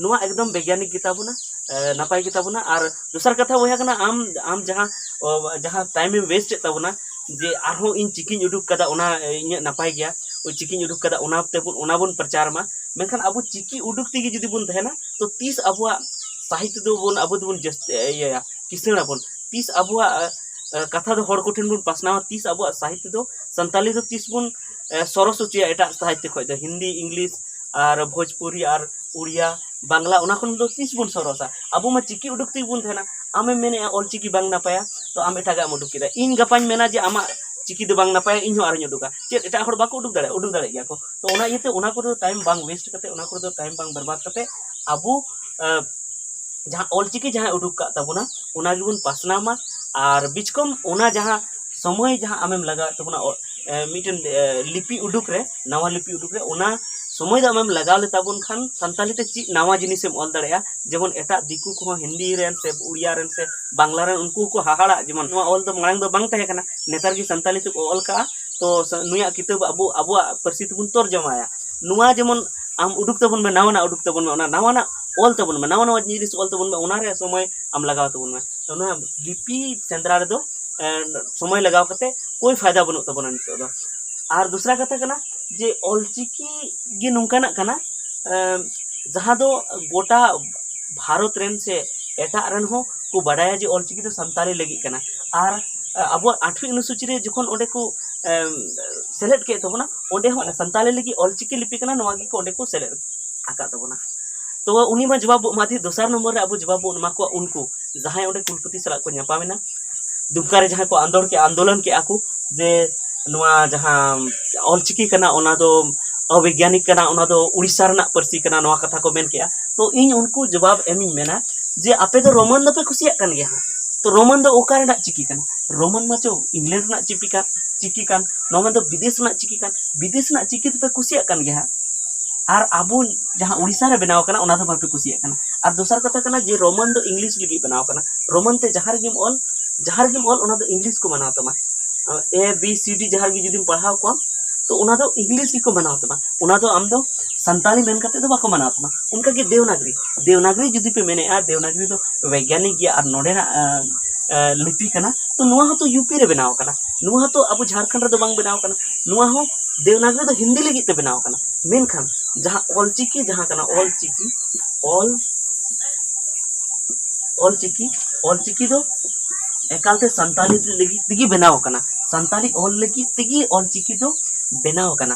ᱱᱚᱣᱟ ᱮᱠᱫᱚᱢ ᱵᱮᱭᱜᱟᱱᱤᱠ ᱜᱮᱛᱟ ᱵᱚᱱᱟ, ᱮ, ᱱᱟᱯᱟᱭ ᱜᱮᱛᱟ ᱵᱚᱱᱟ᱾ ᱟᱨ ᱫᱚᱥᱟᱨ ᱠᱟᱛᱷᱟ ᱵᱚᱭᱦᱟ ᱠᱟᱱᱟ, ᱟᱢ ᱟᱢ ᱡᱟᱦᱟᱸ ᱚ, ᱡᱟᱦᱟᱸ ᱴᱟᱭᱤᱢ ᱮᱢ ᱣᱮᱥᱴ ᱮᱫ ᱛᱟᱵᱚᱱᱟ, ᱡᱮ ᱟᱨᱦᱚᱸ ᱤᱧ ᱪᱤᱠᱤᱧ ᱩᱰᱩᱠ ᱠᱟᱫᱟ, ᱚᱱᱟ ᱤᱧᱟᱹᱜ ᱱᱟᱯᱟᱭ ᱜᱮᱭᱟ, ᱳᱭ ᱪᱤᱠᱤᱧ ᱩᱰᱩᱠ ᱠᱟᱫᱟ, ᱚᱱᱟ ᱛᱮᱵᱚᱱ, ᱚᱱᱟ ᱵᱚᱱ ᱯᱨᱚᱪᱟᱨ ᱢᱟ᱾ ᱢᱮᱱᱠᱷᱟᱱ ᱟᱵᱚ ᱪᱤᱠᱤ ᱩᱰᱩᱠ ᱛᱮᱜᱮ ᱡᱩᱫᱤ ᱵᱚᱱ ᱛᱟᱦᱮᱱᱟ, ᱛᱚ ᱛᱤᱥ ᱟᱵᱚᱣᱟᱜ ᱥᱟᱦᱤᱛᱛᱚ ᱫᱚᱵᱚᱱ, ᱟᱵᱚ ᱫᱚᱵᱚᱱ ᱡᱟᱹᱥᱛᱤ ᱤᱭᱟᱹᱭᱟ, ᱠᱤᱥᱟᱹᱬ ᱟᱵᱚᱱ? ᱛᱤᱥ ᱟᱵᱚᱣᱟᱜ ᱮ, ᱠᱟᱛᱷᱟ ᱫᱚ ᱦᱚᱲ ᱠᱚᱴᱷᱮᱱ ᱵᱚᱱ ᱯᱟᱥᱱᱟᱣᱟ? ᱛᱤᱥ ᱟᱵᱚᱣᱟᱜ ᱥᱟᱦᱤᱛᱛᱚ ᱫᱚ, ᱥᱟᱱᱛᱟᱞᱤ ᱫᱚ ᱛᱤᱥ ᱵᱚᱱ ᱮ, ᱥᱚᱨᱚᱥ ᱦᱚᱪᱚᱭᱟ ᱮᱴᱟᱜ ᱥᱟᱦᱤᱛᱛᱚ ᱠᱷᱚᱱ ᱫᱚ? ᱦᱤᱱᱫᱤ, ᱤᱝᱞᱤᱥ ᱟᱨ ᱵᱷᱳᱡᱽᱯᱩᱨᱤ ᱟᱨ ᱩᱲᱤᱭᱟ, ᱵᱟᱝᱞᱟ, ᱚᱱᱟ ᱠᱷᱚᱱ ᱫᱚ ᱛᱤᱥ ᱵᱚᱱ ᱥᱚᱨᱚᱥᱟ? ᱟᱵᱚ ᱢᱟ ᱪᱤᱠᱤ ᱩᱰᱩᱠ ᱛᱮᱜᱮ ᱵᱚᱱ ᱛᱟᱦᱮᱱᱟ᱾ ᱟᱢᱮᱢ ᱢᱮᱱᱮᱫᱼᱟ ᱚᱞ ᱪᱤᱠᱤ ᱵᱟᱝ ᱱᱟᱯᱟᱭᱟ, ᱛᱚ ᱟᱢ ᱮᱴᱟᱜᱟᱜ ᱮᱢ ᱩᱰᱩᱠ ᱠᱮᱫᱟ᱾ ᱤᱧ ᱜᱟᱯᱟᱧ ᱢᱮᱱᱟ ᱡᱮ ᱟᱢᱟᱜ ᱪᱤᱠᱤ ᱫᱚ ᱵᱟᱝ ᱱᱟᱯᱟᱭᱟ, ᱤᱧ ᱦᱚᱸ ᱟᱨᱚᱧ ᱩᱰᱩᱠᱟ᱾ ᱪᱮᱫ ᱮᱴᱟᱜ ᱦᱚᱲ ᱵᱟᱠᱚ ᱩᱰᱩᱠ ᱫᱟᱲᱮᱭᱟᱜᱼᱟ? ᱩᱰᱩᱠ ᱫᱟᱲᱮᱭᱟᱜ ᱜᱮᱭᱟ ᱠᱚ᱾ ᱛᱚ ᱚᱱᱟ ᱤᱭᱟᱹᱛᱮ ᱚᱱᱟ ᱠᱚᱨᱮ ᱫᱚ ᱴᱟᱭᱤᱢ ᱵᱟᱝ ᱣᱮᱥᱴ ᱠᱟᱛᱮ, ᱚᱱᱟ ᱠᱚᱨᱮ ᱫᱚ ᱴᱟᱭᱤᱢ ᱵᱟᱝ ᱵᱮᱨᱵᱟᱫ ᱠᱟᱛᱮ ᱟᱵᱚ, ᱮ, ᱡᱟᱦᱟᱸ ᱚᱞ ᱪᱤᱠᱤ ᱡᱟᱦᱟᱸᱭ ᱩᱰᱩᱠ ᱠᱟᱜ ᱛᱟᱵᱚᱱᱟ, ᱚᱱᱟ ᱜᱮᱵᱚᱱ ᱯᱟᱥᱱᱟᱣ ᱢᱟ᱾ ᱟᱨ ᱵᱤᱪᱠᱚᱢ ᱚᱱᱟ ᱡᱟᱦᱟᱸ ᱥᱚᱢᱚᱭ ᱡᱟᱦᱟᱸ ᱟᱢᱮᱢ ᱞᱟᱜᱟᱣᱮᱫ ᱛᱟᱵᱚᱱᱟ, ᱚ, ᱮ, ᱢᱤᱫᱴᱮᱱ, ᱮ, ᱞᱤᱯᱤ ᱩᱰᱩᱠ ᱨᱮ, ᱱᱟᱣᱟ ᱞᱤᱯᱤ ᱩᱰᱩᱠ ᱨᱮ, ᱚᱱᱟ ᱥᱚᱢᱚᱭ ᱫᱚ ᱟᱢᱮᱢ ᱞᱟᱜᱟᱣ ᱞᱮᱛᱟ ᱵᱚᱱ ᱠᱷᱟᱱ ᱥᱟᱱᱛᱟᱞᱤ ᱛᱮ ᱪᱮᱫ ᱱᱟᱣᱟ ᱡᱤᱱᱤᱥᱮᱢ ᱚᱞ ᱫᱟᱲᱮᱭᱟᱜᱼᱟ? ᱡᱮᱢᱚᱱ ᱮᱴᱟᱜ ᱫᱤᱠᱩ ᱠᱚᱦᱚᱸ, ᱦᱤᱱᱫᱤ ᱨᱮᱱ ᱥᱮ ᱩᱲᱤᱭᱟ ᱨᱮᱱ ᱥᱮ ᱵᱟᱝᱞᱟ ᱨᱮᱱ, ᱩᱱᱠᱩ ᱦᱚᱸᱠᱚ ᱦᱟᱦᱟᱲᱟᱜ, ᱡᱮᱢᱚᱱ ᱱᱚᱣᱟ ᱚᱞ ᱫᱚ ᱢᱟᱲᱟᱝ ᱫᱚ ᱵᱟᱝ ᱛᱟᱦᱮᱸ ᱠᱟᱱᱟ, ᱱᱮᱛᱟᱨ ᱜᱮ ᱥᱟᱱᱛᱟᱞᱤ ᱛᱮᱠᱚ ᱚᱞ ᱠᱟᱜᱼᱟ, ᱛᱚ ᱥᱟ-, ᱱᱩᱭᱟᱜ ᱠᱤᱛᱟᱹᱵ ᱟᱵᱚ ᱟᱵᱚᱣᱟᱜ ᱯᱟᱹᱨᱥᱤ ᱛᱮᱵᱚᱱ ᱛᱚᱨᱡᱚᱢᱟᱭᱟ᱾ ᱱᱚᱣᱟ ᱡᱮᱢᱚᱱ ᱟᱢ ᱩᱰᱩᱠ ᱛᱟᱵᱚᱱ ᱢᱮ, ᱱᱟᱣᱟᱱᱟᱜ ᱩᱰᱩᱠ ᱛᱟᱵᱚᱱ ᱢᱮ, ᱚᱱᱟ ᱱᱟᱣᱟᱱᱟᱜ ᱚᱞ ᱛᱟᱵᱚᱱ ᱢᱮ, ᱱᱟᱣᱟ ᱱᱟᱣᱟ ᱡᱤᱱᱤᱥ ᱚᱞ ᱛᱟᱵᱚᱱ ᱢᱮ, ᱚᱱᱟᱨᱮ ᱥᱚᱢᱚᱭ ᱟᱢ ᱞᱟᱜᱟᱣ ᱛᱟᱵᱚᱱ ᱢᱮ᱾ ᱚᱱᱟ ᱞᱤᱯᱤ ᱥᱮᱸᱫᱽᱨᱟ ᱨᱮᱫᱚ, ᱮ, ᱥᱚᱢᱚᱭ ᱞᱟᱜᱟᱣ ᱠᱟᱛᱮ ᱠᱳᱭ ᱯᱷᱟᱭᱫᱟ ᱵᱟᱹᱱᱩᱜ ᱛᱟᱵᱚᱱᱟ ᱱᱤᱛᱚᱜ ᱫᱚ᱾ ᱟᱨ ᱫᱚᱥᱨᱟ ᱠᱟᱛᱷᱟ ᱠᱟᱱᱟ ᱡᱮ ᱚᱞᱪᱤᱠᱤ ᱜᱮ ᱱᱚᱝᱠᱟᱱᱟᱜ ᱠᱟᱱᱟ, ᱮ, ᱡᱟᱦᱟᱸ ᱫᱚ ᱜᱚᱴᱟ ᱵᱷᱟᱨᱚᱛ ᱨᱮᱱ ᱥᱮ ᱮᱴᱟᱜ ᱨᱮᱱ ᱦᱚᱸ ᱠᱚ ᱵᱟᱰᱟᱭᱟ ᱡᱮ ᱚᱞᱪᱤᱠᱤ ᱫᱚ ᱥᱟᱱᱛᱟᱲᱤ ᱞᱟᱹᱜᱤᱫ ᱠᱟᱱᱟ᱾ ᱟᱨ, ᱮ, ᱟᱵᱚᱣᱟᱜ ᱟᱴᱷᱣᱤ ᱚᱱᱩᱥᱩᱪᱤ ᱨᱮ ᱡᱚᱠᱷᱚᱱ ᱚᱸᱰᱮ ᱠᱚ, ᱮᱢ, ᱥᱮᱞᱮᱫ ᱠᱮᱫ ᱛᱟᱵᱚᱱᱟ, ᱚᱸᱰᱮ ᱦᱚᱸ ᱚᱱᱟ ᱥᱟᱱᱛᱟᱞᱤ ᱞᱟᱹᱜᱤᱫ ᱚᱞᱪᱤᱠᱤ ᱞᱤᱯᱤ ᱠᱟᱱᱟ, ᱱᱚᱣᱟ ᱜᱮᱠᱚ ᱚᱸᱰᱮ ᱠᱚ ᱥᱮᱞᱮᱫ ᱟᱠᱟᱫ ᱛᱟᱵᱚᱱᱟ᱾ ᱛᱚ ᱩᱱᱤ ᱢᱟ ᱡᱚᱵᱟᱵ ᱵᱚ ᱮᱢᱟ ᱫᱮ, ᱫᱚᱥᱟᱨ ᱱᱚᱢᱵᱚᱨ ᱨᱮ ᱟᱵᱚ ᱡᱚᱵᱟᱵ ᱵᱚᱱ ᱮᱢᱟ ᱠᱚᱣᱟ ᱩᱱᱠᱩ ᱡᱟᱦᱟᱸᱭ ᱚᱸᱰᱮ ᱠᱩᱞᱯᱚᱛᱤ ᱥᱟᱞᱟᱜ ᱠᱚ ᱧᱟᱯᱟᱢ ᱮᱱᱟ, ᱫᱩᱢᱠᱟ ᱨᱮ ᱡᱟᱦᱟᱸᱭ ᱠᱚ ᱟᱱᱫᱳᱲ ᱠᱮᱫᱼᱟ, ᱟᱱᱫᱳᱞᱚᱱ ᱠᱮᱫᱼᱟ ᱠᱚ ᱡᱮ ᱱᱚᱣᱟ ᱡᱟᱦᱟᱸ ᱚᱞᱪᱤᱠᱤ ᱠᱟᱱᱟ ᱚᱱᱟ ᱫᱚ ᱚᱵᱤᱜᱽᱜᱟᱱᱤᱠ ᱠᱟᱱᱟ, ᱚᱱᱟ ᱫᱚ ᱩᱲᱤᱥᱥᱟ ᱨᱮᱱᱟᱜ ᱯᱟᱹᱨᱥᱤ ᱠᱟᱱᱟ, ᱱᱚᱣᱟ ᱠᱟᱛᱷᱟ ᱠᱚ ᱢᱮᱱ ᱠᱮᱫᱼᱟ᱾ ᱛᱚ ᱤᱧ ᱩᱱᱠᱩ ᱡᱚᱵᱟᱵ ᱮᱢᱤᱧ ᱢᱮᱱᱟ ᱡᱮ ᱟᱯᱮ ᱫᱚ ᱨᱳᱢᱟᱱ ᱫᱚᱯᱮ ᱠᱩᱥᱤᱭᱟᱜ ᱠᱟᱱ ᱜᱮᱭᱟ ᱦᱟᱸᱜ, ᱛᱚ ᱨᱳᱢᱟᱱ ᱫᱚ ᱚᱠᱟ ᱨᱮᱱᱟᱜ ᱪᱤᱠᱤ ᱠᱟᱱᱟ? ᱨᱳᱢᱟᱱ ᱢᱟ ᱪᱚ ᱤᱝᱞᱮᱱᱰ ᱨᱮᱱᱟᱜ ᱪᱤᱠᱤ ᱠᱟ-, ᱪᱤᱠᱤ ᱠᱟᱱ, ᱱᱚᱣᱟ ᱫᱚ ᱵᱤᱫᱮᱥ ᱨᱮᱱᱟᱜ ᱪᱤᱠᱤ ᱠᱟᱱ, ᱵᱤᱫᱮᱥ ᱨᱮᱱᱟᱜ ᱪᱤᱠᱤ ᱫᱚᱯᱮ ᱠᱩᱥᱤᱭᱟᱜ ᱠᱟᱱ ᱜᱮᱭᱟ ᱦᱟᱸᱜ, ᱟᱨ ᱟᱵᱚ ᱡᱟᱦᱟᱸ ᱩᱲᱤᱥᱥᱟ ᱨᱮ ᱵᱮᱱᱟᱣ ᱠᱟᱱᱟ ᱚᱱᱟ ᱫᱚ ᱵᱟᱯᱮ ᱠᱩᱥᱤᱭᱟᱜ ᱠᱟᱱᱟ᱾ ᱟᱨ ᱫᱚᱥᱟᱨ ᱠᱟᱛᱷᱟ ᱠᱟᱱᱟ ᱡᱮ ᱨᱳᱢᱟᱱ ᱫᱚ ᱤᱝᱞᱤᱥ ᱞᱟᱹᱜᱤᱫ ᱵᱮᱱᱟᱣ ᱠᱟᱱᱟ, ᱨᱳᱢᱟᱱ ᱛᱮ ᱡᱟᱦᱟᱸ ᱨᱮᱜᱮᱢ ᱚᱞ, ᱡᱟᱦᱟᱸ ᱨᱮᱜᱮᱢ ᱚᱞ ᱚᱱᱟ ᱫᱚ ᱤᱝᱞᱤᱥ ᱠᱚ ᱢᱟᱱᱟᱣ ᱛᱟᱢᱟ᱾ ᱮ ᱵᱤ ᱥᱤ ᱰᱤ ᱡᱟᱦᱟᱸ ᱨᱮᱜᱮ ᱡᱩᱫᱤᱢ ᱯᱟᱲᱦᱟᱣ ᱠᱚᱣᱟ ᱛᱚ ᱚᱱᱟ ᱫᱚ ᱤᱝᱞᱤᱥ ᱜᱮᱠᱚ ᱢᱟᱱᱟᱣ ᱛᱟᱢᱟ, ᱚᱱᱟ ᱫᱚ ᱟᱢ ᱫᱚ ᱥᱟᱱᱛᱟᱞᱤ ᱢᱮᱱ ᱠᱟᱛᱮ ᱫᱚ ᱵᱟᱠᱚ ᱢᱟᱱᱟᱣ ᱛᱟᱢᱟ᱾ ᱚᱱᱠᱟᱜᱮ ᱫᱮᱣᱱᱟᱜᱽᱨᱤ, ᱫᱮᱣᱱᱟᱜᱽᱨᱤ ᱡᱩᱫᱤ ᱯᱮ ᱢᱮᱱᱮᱫᱼᱟ ᱫᱮᱣᱱᱟᱜᱽᱨᱤ ᱫᱚ ᱵᱳᱭᱜᱟᱱᱤᱠ ᱜᱮᱭᱟ ᱟᱨ ᱱᱚᱰᱮᱱᱟᱜ ᱟᱸ, ᱟᱸ, ᱞᱤᱯᱤ ᱠᱟᱱᱟ, ᱛᱚ ᱱᱚᱣᱟ ᱦᱚᱸᱛᱚ ᱭᱩ ᱯᱤ ᱨᱮ ᱵᱮᱱᱟᱣ ᱠᱟᱱᱟ, ᱱᱚᱣᱟ ᱦᱚᱸᱛᱚ ᱟᱵᱚ ᱡᱷᱟᱲᱠᱷᱚᱸᱰ ᱨᱮᱫᱚ ᱵᱟᱝ ᱵᱮᱱᱟᱣ ᱠᱟᱱᱟ, ᱱᱚᱣᱟ ᱦᱚᱸ ᱫᱮᱣᱱᱟᱜᱽᱨᱤ ᱫᱚ ᱦᱤᱱᱫᱤ ᱞᱟᱹᱜᱤᱫ ᱛᱮ ᱵᱮᱱᱟᱣ ᱠᱟᱱᱟ᱾ ᱢᱮᱱᱠᱷᱟᱱ ᱡᱟᱦᱟᱸ ᱚᱞᱪᱤᱠᱤ ᱡᱟᱦᱟᱸ ᱠᱟᱱᱟ, ᱚᱞᱪᱤᱠᱤ ᱚᱞ ᱚᱞᱪᱤᱠᱤ ᱚᱞᱪᱤᱠᱤ ᱫᱚ ᱮᱠᱟᱞᱛᱮ ᱥᱟᱱᱛᱟᱞᱤ ᱞᱟᱹᱜᱤᱫ ᱛᱮᱜᱮ ᱵᱮᱱᱟᱣ ᱠᱟᱱᱟ, ᱥᱟᱱᱛᱟᱞᱤ ᱚᱞ ᱞᱟᱹᱜᱤᱫ ᱛᱮᱜᱮ ᱚᱞᱪᱤᱠᱤ ᱫᱚ ᱵᱮᱱᱟᱣ ᱠᱟᱱᱟ᱾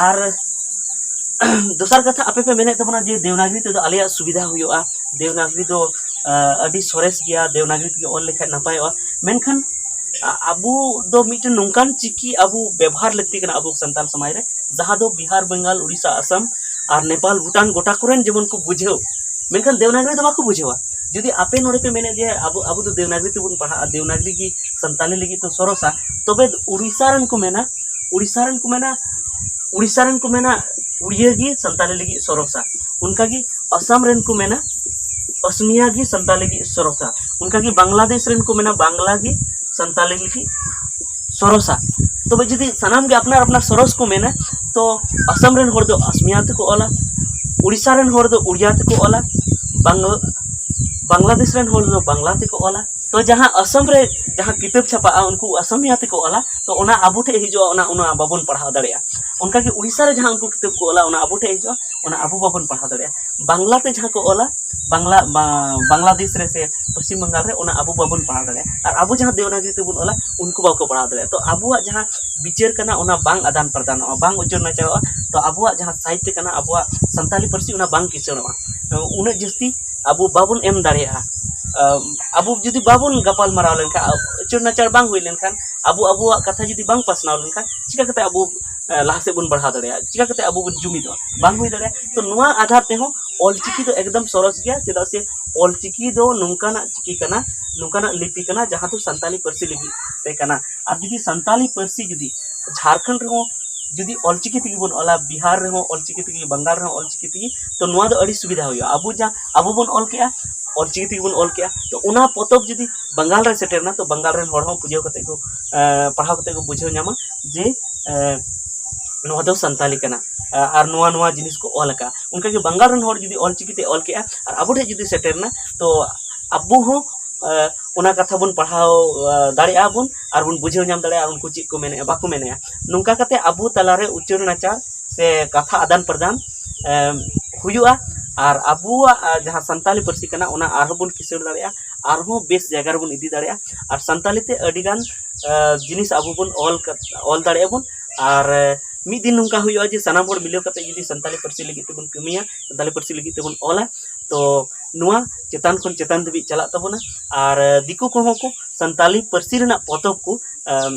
ᱟᱨ ᱫᱚᱥᱟᱨ ᱠᱟᱛᱷᱟ, ᱟᱯᱮ ᱯᱮ ᱢᱮᱱᱮᱫ ᱛᱟᱵᱚᱱᱟ ᱡᱮ ᱫᱮᱣᱱᱟᱜᱽᱨᱤ ᱛᱮᱫᱚ ᱟᱞᱮᱭᱟᱜ ᱥᱩᱵᱤᱫᱷᱟ ᱦᱩᱭᱩᱜᱼᱟ, ᱫᱮᱣᱱᱟᱜᱽᱨᱤ ᱫᱚ ᱟᱹᱰᱤ ᱥᱚᱨᱮᱥ ᱜᱮᱭᱟ, ᱫᱮᱣᱱᱟᱜᱽᱨᱤ ᱛᱮᱜᱮ ᱚᱞ ᱞᱮᱠᱷᱟᱡ ᱱᱟᱯᱟᱭᱚᱜᱼᱟ᱾ ᱢᱮᱱᱠᱷᱟᱱ ᱟ-, ᱟᱵᱚ ᱫᱚ ᱢᱤᱫᱴᱮᱱ ᱱᱚᱝᱠᱟᱱ ᱪᱤᱠᱤ ᱟᱵᱚ ᱵᱮᱵᱚᱦᱟᱨ ᱞᱟᱹᱠᱛᱤ ᱠᱟᱱᱟ ᱟᱵᱚ ᱥᱟᱱᱛᱟᱲ ᱥᱚᱢᱟᱡᱽ ᱨᱮ, ᱡᱟᱦᱟᱸ ᱫᱚ ᱵᱤᱦᱟᱨ, ᱵᱮᱝᱜᱟᱞ, ᱩᱲᱤᱥᱥᱟ, ᱟᱥᱟᱢ ᱟᱨ ᱱᱮᱯᱟᱞ, ᱵᱷᱩᱴᱟᱱ ᱜᱚᱴᱟ ᱠᱚᱨᱮᱱ ᱡᱮᱢᱚᱱ ᱠᱚ ᱵᱩᱡᱷᱟᱹᱣ᱾ ᱢᱮᱱᱠᱷᱟᱱ ᱫᱮᱣᱱᱟᱜᱽᱨᱤ ᱫᱚ ᱵᱟᱠᱚ ᱵᱩᱡᱷᱟᱹᱣᱟ᱾ ᱡᱩᱫᱤ ᱟᱯᱮ ᱱᱚᱰᱮ ᱯᱮ ᱢᱮᱱᱮᱫ ᱡᱮ ᱟᱵᱚ, ᱟᱵᱚ ᱫᱚ ᱫᱮᱣᱱᱟᱜᱽᱨᱤ ᱛᱮᱵᱚᱱ ᱯᱟᱲᱦᱟᱜᱼᱟ, ᱫᱮᱣᱱᱟᱜᱽᱨᱤ ᱜᱮ ᱥᱟᱱᱛᱟᱞᱤ ᱞᱟᱹᱜᱤᱫ ᱫᱚ ᱥᱚᱨᱚᱥᱟ, ᱛᱚᱵᱮ ᱩᱲᱤᱥᱥᱟ ᱨᱮᱱ ᱠᱚ ᱢᱮᱱᱟ, ᱩᱲᱤᱥᱥᱟ ᱨᱮᱱ ᱠᱚ ᱢᱮᱱᱟ, ᱩᱲᱤᱥᱥᱟ ᱨᱮᱱ ᱠᱚ ᱢᱮᱱᱟ ᱩᱲᱤᱭᱟᱹ ᱜᱮ ᱥᱟᱱᱛᱟᱞᱤ ᱞᱟᱹᱜᱤᱫ ᱥᱚᱨᱚᱥᱟ᱾ ᱚᱱᱠᱟᱜᱮ ᱟᱥᱟᱢ ᱨᱮᱱ ᱠᱚ ᱢᱮᱱᱟ ᱚᱥᱢᱤᱭᱟ ᱜᱮ ᱥᱟᱱᱛᱟᱞᱤ ᱞᱟᱹᱜᱤᱫ ᱥᱚᱨᱚᱥᱟ᱾ ᱚᱱᱠᱟᱜᱮ ᱵᱟᱝᱞᱟᱫᱮᱥ ᱨᱮᱱ ᱠᱚ ᱢᱮᱱᱟ ᱵᱟᱝᱞᱟ ᱜᱮ ᱥᱟᱱᱛᱟᱞᱤ ᱞᱟᱹᱜᱤᱫ ᱥᱚᱨᱚᱥᱟ᱾ ᱛᱚᱵᱮ ᱡᱩᱫᱤ ᱥᱟᱱᱟᱢ ᱜᱮ ᱟᱯᱱᱟᱨ ᱟᱯᱱᱟᱨ ᱥᱚᱨᱚᱥ ᱠᱚ ᱢᱮᱱᱟ, ᱛᱚ ᱟᱥᱟᱢ ᱨᱮᱱ ᱦᱚᱲ ᱫᱚ ᱟᱥᱢᱤᱭᱟ ᱛᱮᱠᱚ ᱚᱞᱟ, ᱩᱲᱤᱥᱥᱟ ᱨᱮᱱ ᱦᱚᱲ ᱫᱚ ᱩᱲᱤᱭᱟ ᱛᱮᱠᱚ ᱚᱞᱟ, ᱵᱟᱝᱞᱟ-, ᱵᱟᱝᱞᱟᱫᱮᱥ ᱨᱮᱱ ᱦᱚᱲ ᱫᱚ ᱵᱟᱝᱞᱟ ᱛᱮᱠᱚ ᱚᱞᱟ᱾ ᱛᱚ ᱡᱟᱦᱟᱸ ᱟᱥᱟᱢ ᱨᱮ ᱡᱟᱦᱟᱸ ᱠᱤᱛᱟᱹᱵ ᱪᱷᱟᱯᱟᱜᱼᱟ ᱩᱱᱠᱩ ᱟᱥᱟᱢᱤᱭᱟ ᱛᱮᱠᱚ ᱚᱞᱟ, ᱛᱚ ᱚᱱᱟ ᱟᱵᱚ ᱴᱷᱮᱱ ᱦᱤᱡᱩᱜᱼᱟ, ᱚᱱᱟ, ᱚᱱᱟ ᱵᱟᱵᱚᱱ ᱯᱟᱲᱦᱟᱣ ᱫᱟᱲᱮᱭᱟᱜᱼᱟ᱾ ᱚᱱᱠᱟᱜᱮ ᱩᱲᱤᱥᱥᱟ ᱨᱮ ᱡᱟᱦᱟᱸ ᱩᱱᱠᱩ ᱠᱤᱛᱟᱹᱵ ᱠᱚ ᱚᱞᱟ ᱚᱱᱟ ᱟᱵᱚ ᱴᱷᱮᱱ ᱦᱤᱡᱩᱜᱼᱟ, ᱚᱱᱟ ᱟᱵᱚ ᱵᱟᱵᱚᱱ ᱯᱟᱲᱦᱟᱣ ᱫᱟᱲᱮᱭᱟᱜᱼᱟ᱾ ᱵᱟᱝᱞᱟ ᱛᱮ ᱡᱟᱦᱟᱸ ᱠᱚ ᱚᱞᱟ, ᱵᱟᱝᱞᱟ ᱵᱟ- ᱵᱟᱝᱞᱟᱫᱮᱥ ᱨᱮ ᱥᱮ ᱯᱚᱥᱪᱤᱢ ᱵᱟᱝᱜᱟᱞ ᱨᱮ, ᱚᱱᱟ ᱟᱵᱚ ᱵᱟᱵᱚᱱ ᱯᱟᱲᱦᱟᱣ ᱫᱟᱲᱮᱭᱟᱜᱼᱟ᱾ ᱟᱨ ᱟᱵᱚ ᱡᱟᱦᱟᱸ ᱫᱮᱣᱱᱟᱜᱨᱤ ᱛᱮᱵᱚᱱ ᱚᱞᱟ, ᱩᱱᱠᱩ ᱵᱟᱠᱚ ᱯᱟᱲᱦᱟᱣ ᱫᱟᱲᱮᱭᱟᱜᱼᱟ᱾ ᱛᱚ ᱟᱵᱚᱣᱟᱜ ᱡᱟᱦᱟᱸ ᱵᱤᱪᱟᱹᱨ ᱠᱟᱱᱟ, ᱚᱱᱟ ᱵᱟᱝ ᱟᱫᱟᱱ ᱯᱨᱚᱫᱟᱱᱚᱜᱼᱟ, ᱵᱟᱝ ᱩᱪᱟᱹᱲ ᱱᱟᱪᱟᱨᱚᱜᱼᱟ᱾ ᱛᱚ ᱟᱵᱚᱣᱟᱜ ᱡᱟᱦᱟᱸ ᱥᱟᱦᱤᱛᱛᱚ ᱠᱟᱱᱟ, ᱟᱵᱚᱣᱟᱜ ᱥᱟᱱᱛᱟᱞᱤ ᱯᱟᱹᱨᱥᱤ, ᱚᱱᱟ ᱵᱟᱝ ᱠᱤᱥᱟᱹᱬᱚᱜᱼᱟ᱾ ᱩᱱᱟᱹᱜ ᱡᱟᱹᱥᱛᱤ ᱟᱵᱚ ᱵᱟᱵᱚᱱ ᱮᱢ ᱫᱟᱲᱮᱭᱟᱜᱼᱟ᱾ ᱟᱵᱚ ᱡᱩᱫᱤ ᱵᱟᱵᱚᱱ ᱜᱟᱯᱟᱞ ᱢᱟᱨᱟᱣ ᱞᱮᱱᱠᱷᱟᱱ, ᱩᱪᱟᱹᱲ ᱱᱟᱪᱟᱲ ᱵᱟᱝ ᱦᱩᱭ ᱞᱮᱱᱠᱷᱟᱱ, ᱟᱵᱚ ᱟᱵᱚᱣᱟᱜ ᱠᱟᱛᱷᱟ ᱡᱩᱫᱤ ᱵᱟᱝ ᱯᱟᱥᱱᱟᱣ ᱞᱮᱱᱠᱷᱟᱱ, ᱪᱤᱠᱟ ᱠᱟᱛᱮ ᱟᱵᱚ ᱞᱟᱦᱟ ᱥᱮᱫ ᱵᱚᱱ ᱵᱟᱲᱦᱟᱣ ᱫᱟᱲᱮᱭᱟᱜᱼᱟ? ᱪᱤᱠᱟ ᱠᱟᱛᱮ ᱟᱵᱚ ᱵᱚᱱ ᱡᱩᱢᱤᱫᱚᱜᱼᱟ? ᱵᱟᱝ ᱦᱩᱭ ᱫᱟᱲᱮᱭᱟᱜᱼᱟ᱾ ᱛᱚ ᱱᱚᱣᱟ ᱟᱫᱷᱟᱨ ᱛᱮᱦᱚᱸ ᱚᱞᱪᱤᱠᱤ ᱫᱚ ᱮᱠᱫᱚᱢ ᱥᱚᱨᱚᱥ ᱜᱮᱭᱟ, ᱪᱮᱫᱟᱜ ᱥᱮ ᱚᱞᱪᱤᱠᱤ ᱫᱚ ᱱᱚᱝᱠᱟᱱᱟᱜ ᱪᱤᱠᱤ ᱠᱟᱱᱟ, ᱱᱚᱝᱠᱟᱱᱟᱜ ᱞᱤᱯᱤ ᱠᱟᱱᱟ, ᱡᱟᱦᱟᱸ ᱫᱚ ᱥᱟᱱᱛᱟᱞᱤ ᱯᱟᱹᱨᱥᱤ ᱞᱟᱹᱜᱤᱫ ᱛᱮ ᱠᱟᱱᱟ᱾ ᱟᱨ ᱡᱩᱫᱤ ᱥᱟᱱᱛᱟᱞᱤ ᱯᱟᱹᱨᱥᱤ ᱡᱩᱫᱤ ᱡᱷᱟᱲᱠᱷᱚᱸᱰ ᱨᱮᱦᱚᱸ ᱡᱩᱫᱤ ᱚᱞᱪᱤᱠᱤ ᱛᱮᱜᱮ ᱵᱚᱱ ᱚᱞᱟ, ᱵᱤᱦᱟᱨ ᱨᱮᱦᱚᱸ ᱚᱞᱪᱤᱠᱤ ᱛᱮᱜᱮ, ᱵᱟᱝᱜᱟᱞ ᱨᱮᱦᱚᱸ ᱚᱞᱪᱤᱠᱤ ᱛᱮᱜᱮ, ᱛᱚ ᱱᱚᱣᱟ ᱫᱚ ᱟᱹᱰᱤ ᱥᱩᱵᱤᱫᱷᱟ ᱦᱩᱭᱩᱜᱼᱟ᱾ ᱟᱵᱚ ᱡᱟ ᱟᱵᱚ ᱵᱚᱱ ᱚᱞ ᱠᱮᱜᱼᱟ, ᱚᱞᱪᱤᱠᱤ ᱛᱮᱜᱮ ᱵᱚᱱ ᱚᱞ ᱠᱮᱜᱼᱟ, ᱛᱚ ᱚᱱᱟ ᱯᱚᱛᱚᱵ ᱡᱩᱫᱤ ᱵᱟᱝᱜᱟᱞ ᱨᱮ ᱥᱮᱴᱮᱨ ᱮᱱᱟ, ᱛᱚ ᱵᱟᱝᱜᱟᱞ ᱨᱮᱱ ᱦᱚᱲ ᱦᱚᱸ ᱵᱩᱡᱷᱟᱹᱣ ᱠᱟᱛᱮ ᱠᱚ ᱯᱟᱲᱦᱟᱣ ᱠᱟᱛᱮ ᱠᱚ ᱵᱩᱡᱷᱟᱹᱣ ᱧᱟᱢᱟ ᱡᱮ ᱱᱚᱣᱟ ᱫᱚ ᱥᱟᱱᱛᱟᱞᱤ ᱠᱟᱱᱟ ᱟᱨ ᱱᱚᱣᱟ ᱱᱚᱣᱟ ᱡᱤᱱᱤᱥ ᱠᱚ ᱚᱞ ᱟᱠᱟᱫᱼᱟ᱾ ᱚᱱᱠᱟᱜᱮ ᱵᱟᱝᱜᱟᱞ ᱨᱮᱱ ᱦᱚᱲ ᱡᱩᱫᱤ ᱚᱞᱪᱤᱠᱤ ᱛᱮ ᱚᱞ ᱠᱮᱜᱼᱟ ᱟᱨ ᱟᱵᱚ ᱴᱷᱮᱱ ᱡᱩᱫᱤ ᱥᱮᱴᱮᱨ ᱮᱱᱟ, ᱛᱚ ᱟᱵᱚ ᱦᱚᱸ ᱚᱱᱟ ᱠᱟᱛᱷᱟ ᱵᱚᱱ ᱯᱟᱲᱦᱟᱣ ᱫᱟᱲᱮᱭᱟᱜᱼᱟ ᱵᱚᱱ ᱟᱨ ᱵᱚᱱ ᱵᱩᱡᱷᱟᱹᱣ ᱧᱟᱢ ᱫᱟᱲᱮᱭᱟᱜᱼᱟ ᱩᱱᱠᱩ ᱪᱮᱫ ᱠᱚ ᱢᱮᱱᱮᱫᱼᱟ, ᱵᱟᱠᱚ ᱢᱮᱱᱮᱫᱼᱟ᱾ ᱱᱚᱝᱠᱟ ᱠᱟᱛᱮ ᱟᱵᱚ ᱛᱟᱞᱟᱨᱮ ᱩᱪᱟᱹᱲ ᱱᱟᱪᱟᱨ ᱥᱮ ᱠᱟᱛᱷᱟ ᱟᱫᱟᱱ ᱯᱨᱚᱫᱟᱱ ᱦᱩᱭᱩᱜᱼᱟ᱾ ᱟᱨ ᱟᱵᱚᱣᱟᱜ ᱡᱟᱦᱟᱸ ᱥᱟᱱᱛᱟᱞᱤ ᱯᱟᱹᱨᱥᱤ ᱠᱟᱱᱟ, ᱚᱱᱟ ᱟᱨᱦᱚᱸ ᱵᱚᱱ ᱠᱤᱥᱟᱹᱬ ᱫᱟᱲᱮᱭᱟᱜᱼᱟ, ᱟᱨᱦᱚᱸ ᱵᱮᱥ ᱡᱟᱭᱜᱟ ᱨᱮᱵᱚᱱ ᱤᱫᱤ ᱫᱟᱲᱮᱭᱟᱜᱼᱟ᱾ ᱟᱨ ᱥᱟᱱᱛᱟᱞᱤ ᱛᱮ ᱟᱹᱰᱤᱜᱟᱱ ᱡᱤᱱᱤᱥ ᱟᱵᱚ ᱵᱚᱱ ᱚᱞ ᱚᱞ ᱫᱟᱲᱮᱭᱟᱜᱼᱟ ᱵᱚᱱ᱾ ᱟᱨ ᱢᱤᱫ ᱫᱤᱱ ᱱᱚᱝᱠᱟ ᱦᱩᱭᱩᱜᱼᱟ ᱡᱮ ᱥᱟᱱᱟᱢ ᱦᱚᱲ ᱢᱤᱞᱟᱹᱣ ᱠᱟᱛᱮ ᱡᱩᱫᱤ ᱥᱟᱱᱛᱟᱞᱤ ᱯᱟᱹᱨᱥᱤ ᱞᱟᱹᱜᱤᱫ ᱛᱮᱵᱚᱱ ᱠᱟᱹᱢᱤᱭᱟ, ᱥᱟᱱᱛᱟᱞᱤ ᱯᱟᱹᱨᱥᱤ ᱞᱟᱹᱜᱤᱫ ᱛᱮᱵᱚᱱ ᱚᱞᱟ, ᱛᱚ ᱱᱚᱣᱟ ᱪᱮᱛᱟᱱ ᱠᱷᱚᱱ ᱪᱮᱛᱟᱱ ᱫᱷᱟᱹᱵᱤᱡ ᱪᱟᱞᱟᱜ ᱛᱟᱵᱚᱱᱟ᱾ ᱟᱨ ᱫᱤᱠᱩ ᱠᱚᱦᱚᱸ ᱠᱚ ᱥᱟᱱᱛᱟᱞᱤ ᱯᱟᱹᱨᱥᱤ ᱨᱮᱱᱟᱜ ᱯᱚᱛᱚᱵ ᱠᱚ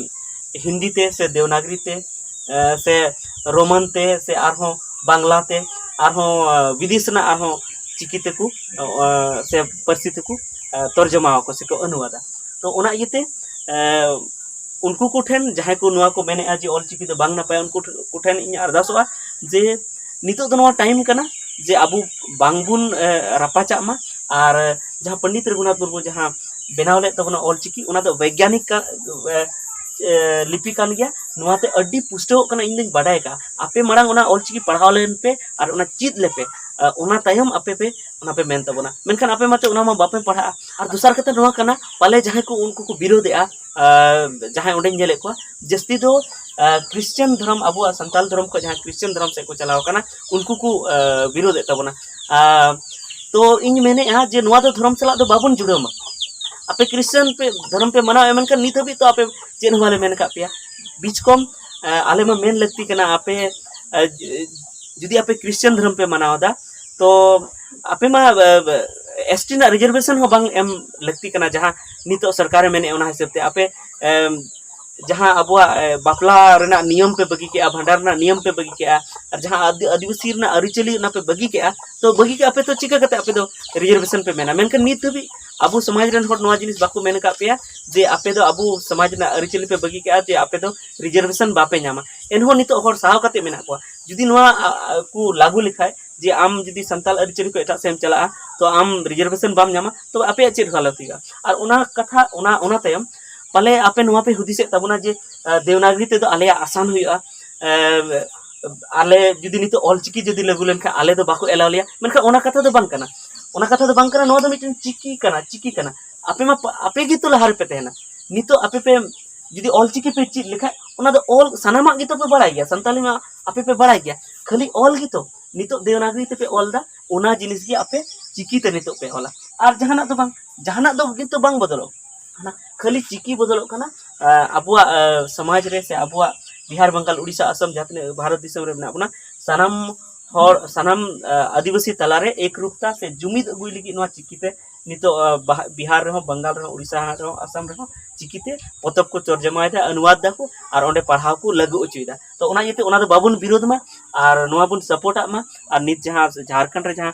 ᱦᱤᱱᱫᱤ ᱛᱮ ᱥᱮ ᱫᱮᱣᱱᱟᱜᱽᱨᱤ ᱛᱮ ᱥᱮ ᱨᱳᱢᱟᱱ ᱛᱮ ᱥᱮ ᱟᱨᱦᱚᱸ ᱵᱟᱝᱞᱟ ᱛᱮ, ᱟᱨᱦᱚᱸ ᱵᱤᱫᱮᱥ ᱨᱮᱱᱟᱜ ᱟᱨᱦᱚᱸ ᱪᱤᱠᱤ ᱛᱮᱠᱚ ᱥᱮ ᱯᱟᱹᱨᱥᱤ ᱛᱮᱠᱚ ᱛᱚᱨᱡᱚᱢᱟ ᱟᱠᱚ ᱥᱮᱠᱚ ᱚᱱᱩᱣᱟᱫᱟ᱾ ᱛᱚ ᱚᱱᱟ ᱤᱭᱟᱹᱛᱮ ᱩᱱᱠᱩ ᱠᱚᱴᱷᱮᱱ, ᱡᱟᱦᱟᱸᱭ ᱠᱚ ᱱᱚᱣᱟ ᱠᱚ ᱢᱮᱱᱮᱫᱼᱟ ᱡᱮ ᱚᱞᱪᱤᱠᱤ ᱫᱚ ᱵᱟᱝ ᱱᱟᱯᱟᱭᱟ, ᱩᱱᱠᱩ ᱠᱚᱴᱷᱮᱱ ᱤᱧ ᱟᱨᱫᱟᱥᱚᱜᱼᱟ ᱡᱮ ᱱᱤᱛᱚᱜ ᱫᱚ ᱱᱚᱣᱟ ᱴᱟᱭᱤᱢ ᱠᱟᱱᱟ ᱡᱮ ᱟᱵᱚ ᱵᱟᱝᱵᱚᱱ ᱨᱟᱯᱟᱪᱟᱜ ᱢᱟ᱾ ᱟᱨ ᱡᱟᱦᱟᱸ ᱯᱚᱱᱰᱤᱛ ᱨᱚᱜᱷᱩᱱᱟᱛᱷ ᱢᱩᱨᱢᱩ ᱡᱟᱦᱟᱸ ᱵᱮᱱᱟᱣ ᱞᱮᱫ ᱛᱟᱵᱚᱱᱟ ᱚᱞᱪᱤᱠᱤ, ᱚᱱᱟ ᱫᱚ ᱵᱳᱭᱜᱟᱱᱤᱠ ᱞᱤᱯᱤ ᱠᱟᱱ ᱜᱮᱭᱟ᱾ ᱱᱚᱣᱟᱛᱮ ᱟᱹᱰᱤ ᱯᱩᱥᱴᱟᱹᱣᱚᱜ ᱠᱟᱱᱟ, ᱤᱧ ᱫᱚᱧ ᱵᱟᱰᱟᱭ ᱠᱟᱜᱼᱟ᱾ ᱟᱯᱮ ᱢᱟᱲᱟᱝ ᱚᱱᱟ ᱚᱞᱪᱤᱠᱤ ᱯᱟᱲᱦᱟᱣ ᱞᱮᱱ ᱯᱮ ᱟᱨ ᱚᱱᱟ ᱪᱮᱫ ᱞᱮᱯᱮ, ᱟᱨ ᱚᱱᱟ ᱛᱟᱭᱚᱢ ᱟᱯᱮ ᱯᱮ ᱚᱱᱟ ᱯᱮ ᱢᱮᱱ ᱛᱟᱵᱚᱱᱟ᱾ ᱢᱮᱱᱠᱷᱟᱱ ᱟᱯᱮ ᱢᱟᱛᱚ ᱚᱱᱟ ᱢᱟ ᱵᱟᱯᱮ ᱯᱟᱲᱦᱟᱜᱼᱟ᱾ ᱟᱨ ᱫᱚᱥᱟᱨ ᱠᱟᱛᱷᱟ ᱱᱚᱣᱟ ᱠᱟᱱᱟ, ᱯᱟᱞᱮ ᱡᱟᱦᱟᱸᱭ ᱠᱚ ᱩᱱᱠᱩ ᱠᱚ ᱵᱤᱨᱳᱫᱮᱜᱼᱟ, ᱟᱨ ᱡᱟᱦᱟᱸᱭ ᱚᱸᱰᱮᱧ ᱧᱮᱞᱮᱫ ᱠᱚᱣᱟ, ᱡᱟᱹᱥᱛᱤ ᱫᱚ ᱠᱷᱨᱤᱥᱪᱟᱱ ᱫᱷᱚᱨᱚᱢ, ᱟᱵᱚᱣᱟᱜ ᱥᱟᱱᱛᱟᱞ ᱫᱷᱚᱨᱚᱢ ᱠᱷᱚᱱ ᱡᱟᱦᱟᱸ ᱠᱷᱨᱤᱥᱪᱟᱱ ᱫᱷᱚᱨᱚᱢ ᱥᱮᱫ ᱠᱚ ᱪᱟᱞᱟᱣ ᱠᱟᱱᱟ, ᱩᱱᱠᱩ ᱠᱚ ᱵᱤᱨᱳᱫᱮᱫ ᱛᱟᱵᱚᱱᱟ᱾ ᱛᱚ ᱤᱧ ᱢᱮᱱᱮᱫᱼᱟ ᱡᱮ ᱱᱚᱣᱟ ᱫᱚ ᱫᱷᱚᱨᱚᱢ ᱥᱟᱞᱟᱜ ᱫᱚ ᱵᱟᱵᱚᱱ ᱡᱩᱲᱟᱹᱣ ᱢᱟ᱾ ᱟᱯᱮ ᱠᱷᱨᱤᱥᱪᱟᱱ ᱯᱮ ᱫᱷᱚᱨᱚᱢ ᱯᱮ ᱢᱟᱱᱟᱣᱮᱫᱼᱟ, ᱢᱮᱱᱠᱷᱟᱱ ᱱᱤᱛ ᱦᱟᱹᱵᱤᱡ ᱛᱚ ᱟᱯᱮ ᱪᱮᱫ ᱦᱚᱸ ᱵᱟᱞᱮ ᱢᱮᱱ ᱟᱠᱟᱫ ᱯᱮᱭᱟ᱾ ᱵᱤᱪᱠᱚᱢ ᱟᱞᱮ ᱢᱟ ᱢᱮᱱ ᱞᱟᱹᱠᱛᱤ ᱠᱟᱱᱟ, ᱟᱯᱮ ᱡᱩᱫᱤ ᱟᱯᱮ ᱠᱷᱨᱤᱥᱪᱟᱱ ᱫᱷᱚᱨᱚᱢ ᱯᱮ ᱢᱟᱱᱟᱣ ᱮᱫᱟ, ᱛᱚ ᱟᱯᱮ ᱢᱟ ᱮᱥ ᱴᱤ ᱨᱮᱱᱟᱜ ᱨᱤᱡᱟᱨᱵᱷᱮᱥᱚᱱ ᱦᱚᱸ ᱵᱟᱝ ᱮᱢ ᱞᱟᱹᱠᱛᱤ ᱠᱟᱱᱟ, ᱡᱟᱦᱟᱸ ᱱᱤᱛᱚᱜ ᱥᱚᱨᱠᱟᱨᱮ ᱢᱮᱱᱮᱫᱼᱟ ᱚᱱᱟ ᱦᱤᱥᱟᱹᱵ ᱛᱮ᱾ ᱟᱯᱮ ᱡᱟᱦᱟᱸ ᱟᱵᱚᱣᱟᱜ ᱵᱟᱯᱞᱟ ᱨᱮᱱᱟᱜ ᱱᱤᱭᱚᱢ ᱯᱮ ᱵᱟᱹᱜᱤ ᱠᱮᱜᱼᱟ, ᱵᱷᱟᱸᱰᱟᱱ ᱨᱮᱱᱟᱜ ᱱᱤᱭᱚᱢ ᱯᱮ ᱵᱟᱹᱜᱤ ᱠᱮᱜᱼᱟ, ᱟᱨ ᱡᱟᱦᱟᱸ ᱟᱹᱫᱤᱵᱟᱹᱥᱤ ᱨᱮᱱᱟᱜ ᱟᱹᱨᱤᱪᱟᱹᱞᱤ ᱚᱱᱟ ᱯᱮ ᱵᱟᱹᱜᱤ ᱠᱮᱜᱼᱟ, ᱛᱚ ᱵᱟᱹᱜᱤ ᱠᱮᱜᱼᱟ ᱯᱮ, ᱛᱚ ᱪᱤᱠᱟᱹ ᱠᱟᱛᱮ ᱟᱯᱮ ᱫᱚ ᱨᱤᱡᱟᱨᱵᱷᱮᱥᱚᱱ ᱯᱮ ᱢᱮᱱᱟ? ᱢᱮᱱᱠᱷᱟᱱ ᱱᱤᱛ ᱫᱷᱟᱹᱵᱤᱡ ᱟᱵᱚ ᱥᱚᱢᱟᱡᱽ ᱨᱮᱱ ᱦᱚᱲ ᱱᱚᱣᱟ ᱡᱤᱱᱤᱥ ᱵᱟᱠᱚ ᱢᱮᱱ ᱟᱠᱟᱫ ᱯᱮᱭᱟ ᱡᱮ ᱟᱯᱮ ᱫᱚ ᱟᱵᱚ ᱥᱚᱢᱟᱡᱽ ᱨᱮᱱᱟᱜ ᱟᱹᱨᱤᱪᱟᱹᱞᱤ ᱯᱮ ᱵᱟᱹᱜᱤ ᱠᱮᱜᱼᱟ, ᱡᱮ ᱟᱯᱮ ᱫᱚ ᱨᱤᱡᱟᱨᱵᱷᱮᱥᱚᱱ ᱵᱟᱯᱮ ᱧᱟᱢᱟ᱾ ᱮᱱᱦᱚᱸ ᱱᱤᱛᱚᱜ ᱦᱚᱲ ᱥᱟᱦᱟᱣ ᱠᱟᱛᱮ ᱢᱮᱱᱟᱜ ᱠᱚᱣᱟ᱾ ᱡᱩᱫᱤ ᱱᱚᱣᱟ ᱠᱚ ᱞᱟᱹᱜᱩ ᱞᱮᱠᱷᱟᱡ ᱡᱮ ᱟᱢ ᱡᱩᱫᱤ ᱥᱟᱱᱛᱟᱲ ᱟᱹᱨᱤᱪᱟᱹᱞᱤ ᱠᱷᱚᱱ ᱮᱴᱟᱜ ᱥᱮᱫ ᱮᱢ ᱪᱟᱞᱟᱜᱼᱟ, ᱛᱚ ᱟᱢ ᱨᱤᱡᱟᱨᱵᱷᱮᱥᱚᱱ ᱵᱟᱢ ᱧᱟᱢᱟ, ᱛᱚ ᱟᱯᱮᱭᱟᱜ ᱪᱮᱫ ᱦᱟᱞᱚᱛ ᱦᱩᱭᱩᱜᱼᱟ? ᱟᱨ ᱚᱱᱟ ᱠᱟᱛᱷᱟ, ᱚᱱᱟ ᱚᱱᱟ ᱛᱟᱭᱚᱢ ᱯᱟᱞᱮ ᱟᱯᱮ ᱱᱚᱣᱟ ᱯᱮ ᱦᱩᱫᱤᱥᱮᱫ ᱛᱟᱵᱚᱱᱟ ᱡᱮ ᱫᱮᱵᱽᱱᱟᱜᱽᱨᱤ ᱛᱮᱫᱚ ᱟᱞᱮᱭᱟᱜ ᱟᱥᱟᱱ ᱦᱩᱭᱩᱜᱼᱟ, ᱟᱞᱮ ᱡᱩᱫᱤ ᱱᱤᱛᱚᱜ ᱚᱞᱪᱤᱠᱤ ᱡᱩᱫᱤ ᱞᱟᱹᱜᱩ ᱞᱮᱱᱠᱷᱟᱱ ᱟᱞᱮ ᱫᱚ ᱵᱟᱠᱚ ᱮᱞᱟᱣ ᱞᱮᱭᱟ᱾ ᱢᱮᱱᱠᱷᱟᱱ ᱚᱱᱟ ᱠᱟᱛᱷᱟ ᱫᱚ ᱵᱟᱝ ᱠᱟᱱᱟ, ᱚᱱᱟ ᱠᱟᱛᱷᱟ ᱫᱚ ᱵᱟᱝ ᱠᱟᱱᱟ᱾ ᱱᱚᱣᱟ ᱫᱚ ᱢᱤᱫᱴᱮᱱ ᱪᱤᱠᱤ ᱠᱟᱱᱟ, ᱪᱤᱠᱤ ᱠᱟᱱᱟ᱾ ᱟᱯᱮ ᱢᱟ ᱟᱯᱮ ᱜᱮᱛᱚ ᱞᱟᱦᱟ ᱨᱮᱯᱮ ᱛᱟᱦᱮᱱᱟ᱾ ᱱᱤᱛᱚᱜ ᱟᱯᱮ ᱯᱮ ᱡᱩᱫᱤ ᱚᱞᱪᱤᱠᱤ ᱯᱮ ᱪᱮᱫ ᱞᱮᱠᱷᱟᱡ, ᱚᱱᱟ ᱫᱚ ᱚᱞ ᱥᱟᱱᱟᱢᱟᱜ ᱜᱮᱛᱚ ᱯᱮ ᱵᱟᱲᱟᱭ ᱜᱮᱭᱟ, ᱥᱟᱱᱛᱟᱞᱤ ᱢᱟ ᱟᱯᱮ ᱯᱮ ᱵᱟᱲᱟᱭ ᱜᱮᱭᱟ᱾ ᱠᱷᱟᱹᱞᱤ ᱚᱞ ᱜᱮᱛᱚ ᱱᱤᱛᱚᱜ ᱫᱮᱣᱱᱟᱜᱽᱨᱤ ᱛᱮᱯᱮ ᱚᱞ ᱮᱫᱟ, ᱚᱱᱟ ᱡᱤᱱᱤᱥ ᱜᱮ ᱟᱯᱮ ᱪᱤᱠᱤ ᱛᱮ ᱱᱤᱛᱚᱜ ᱯᱮ ᱚᱞᱟ᱾ ᱟᱨ ᱡᱟᱦᱟᱱᱟᱜ ᱫᱚ ᱵᱟᱝ, ᱡᱟᱦᱟᱱᱟᱜ ᱫᱚ ᱠᱤᱱᱛᱩ ᱵᱟᱝ ᱵᱚᱫᱚᱞᱚᱜ ᱠᱟᱱᱟ᱾ ᱠᱷᱟᱹᱞᱤ ᱪᱤᱠᱤ ᱵᱚᱫᱚᱞᱚᱜ ᱠᱟᱱᱟ᱾ ᱟᱵᱚᱣᱟᱜ ᱥᱚᱢᱟᱡᱽ ᱨᱮ ᱥᱮ ᱟᱵᱚᱣᱟᱜ ᱵᱤᱦᱟᱨ, ᱵᱟᱝᱜᱟᱞ, ᱩᱲᱤᱥᱥᱟ, ᱟᱥᱟᱢ, ᱡᱟᱦᱟᱸ ᱛᱤᱱᱟᱹᱜ ᱵᱷᱟᱨᱚᱛ ᱫᱤᱥᱚᱢ ᱨᱮ ᱢᱮᱱᱟᱜ ᱵᱚᱱᱟ, ᱥᱟᱱᱟᱢ ᱦᱚᱲ, ᱥᱟᱱᱟᱢ ᱟᱹᱫᱤᱵᱟᱹᱥᱤ ᱛᱟᱞᱟᱨᱮ ᱮᱠᱨᱩᱯᱛᱟ ᱥᱮ ᱡᱩᱢᱤᱫ ᱟᱹᱜᱩᱭ ᱞᱟᱹᱜᱤᱫ ᱱᱚᱣᱟ ᱪᱤᱠᱤᱛᱮ ᱱᱤᱛᱚᱜ ᱵᱤᱦᱟᱨ ᱨᱮᱦᱚᱸ, ᱵᱟᱝᱜᱟᱞ ᱨᱮᱦᱚᱸ, ᱩᱲᱤᱥᱥᱟ ᱨᱮᱦᱚᱸ, ᱟᱥᱟᱢ ᱨᱮᱦᱚᱸ ᱪᱤᱠᱤᱛᱮ ᱯᱚᱛᱚᱵ ᱠᱚ ᱛᱚᱨᱡᱚᱢᱟᱭᱮᱫᱟ, ᱚᱱᱩᱣᱟᱫ ᱫᱟᱠᱚ, ᱟᱨ ᱚᱸᱰᱮ ᱯᱟᱲᱦᱟᱣ ᱠᱚ ᱞᱟᱹᱜᱩ ᱦᱚᱪᱚᱭᱮᱫᱟ᱾ ᱛᱚ ᱚᱱᱟ ᱤᱭᱟᱹᱛᱮ ᱚᱱᱟ ᱫᱚ ᱵᱟᱵᱚᱱ ᱵᱤᱨᱳᱫᱷ ᱢᱟ, ᱟᱨ ᱱᱚᱣᱟ ᱵᱚᱱ ᱥᱟᱯᱳᱨᱴᱟᱜ ᱢᱟ᱾ ᱟᱨ ᱱᱤᱛ ᱡᱟᱦᱟᱸ ᱡᱷᱟᱲᱠᱷᱚᱸᱰ ᱨᱮ ᱡᱟᱦᱟᱸ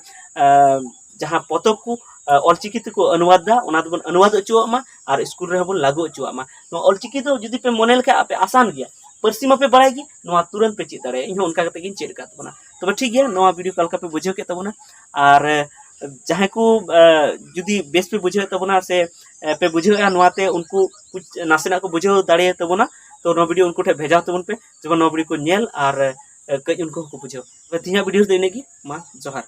ᱡᱟᱦᱟᱸ ᱯᱚᱛᱚᱵ ᱠᱚ ᱚᱞᱪᱤᱠᱤ ᱛᱮᱠᱚ ᱚᱱᱩᱣᱟᱫ ᱫᱟ, ᱚᱱᱟ ᱫᱚᱵᱚᱱ ᱚᱱᱩᱣᱟᱫ ᱦᱚᱪᱚᱣᱟᱜ ᱢᱟ ᱟᱨ ᱥᱠᱩᱞ ᱨᱮᱦᱚᱸ ᱵᱚᱱ ᱞᱟᱹᱜᱩ ᱦᱚᱪᱚᱣᱟᱜ ᱢᱟ᱾ ᱱᱚᱣᱟ ᱚᱞᱪᱤᱠᱤ ᱫᱚ ᱡᱩᱫᱤ ᱯᱮ ᱢᱚᱱᱮ ᱞᱮᱠᱷᱟᱡ ᱟᱯᱮ ᱟᱥᱟᱱ ᱜᱮᱭᱟ, ᱯᱟᱹᱨᱥᱤ ᱢᱟᱯᱮ ᱵᱟᱲᱟᱭ ᱜᱮ, ᱱᱚᱣᱟ ᱛᱩᱨᱟᱹᱱᱛ ᱯᱮ ᱪᱮᱫ ᱫᱟᱲᱮᱭᱟᱜᱼᱟ᱾ ᱤᱧᱦᱚᱸ ᱚᱱᱠᱟ ᱠᱟᱛᱮ ᱜᱤᱧ ᱪᱮᱫ ᱟᱠᱟᱫ ᱛᱟᱵᱚᱱᱟ᱾ ᱛᱚᱵᱮ ᱴᱷᱤᱠ ᱜᱮᱭᱟ, ᱱᱚᱣᱟ ᱵᱷᱤᱰᱤᱭᱳ ᱚᱠᱟ ᱞᱮᱠᱟ ᱯᱮ ᱵᱩᱡᱷᱟᱹᱣ ᱠᱮᱫ ᱛᱟᱵᱚᱱᱟ, ᱟᱨ ᱡᱟᱦᱟᱸᱭ ᱠᱚ ᱡᱩᱫᱤ ᱵᱮᱥ ᱯᱮ ᱵᱩᱡᱷᱟᱹᱣᱮᱫ ᱛᱟᱵᱚᱱᱟ ᱥᱮ ᱯᱮ ᱵᱩᱡᱷᱟᱹᱣᱮᱫᱼᱟ, ᱱᱚᱣᱟᱛᱮ ᱩᱱᱠᱩ ᱱᱟᱥᱮᱱᱟᱜ ᱠᱚ ᱵᱩᱡᱷᱟᱹᱣ ᱫᱟᱲᱮᱭᱟ ᱛᱟᱵᱚᱱᱟ, ᱛᱚ ᱱᱚᱣᱟ ᱵᱷᱤᱰᱤᱭᱳ ᱩᱱᱠᱩ ᱴᱷᱮᱱ ᱵᱷᱮᱡᱟ ᱛᱟᱵᱚᱱ ᱯᱮ, ᱡᱮᱢᱚᱱ ᱱᱚᱣᱟ ᱵᱷᱤᱰᱤᱭᱳ ᱠᱚ ᱧᱮᱞ ᱟᱨ ᱮ, ᱠᱟᱹᱡ ᱩᱱᱠᱩ ᱦᱚᱸᱠᱚ ᱵᱩᱡᱷᱟᱹᱣ᱾ ᱛᱚᱵᱮ ᱛᱮᱦᱮᱧᱟᱜ ᱵᱷᱤᱰᱤᱭᱳ ᱫᱚ ᱤᱱᱟᱹᱜᱮ᱾ ᱢᱟ ᱡᱚᱦᱟᱨ᱾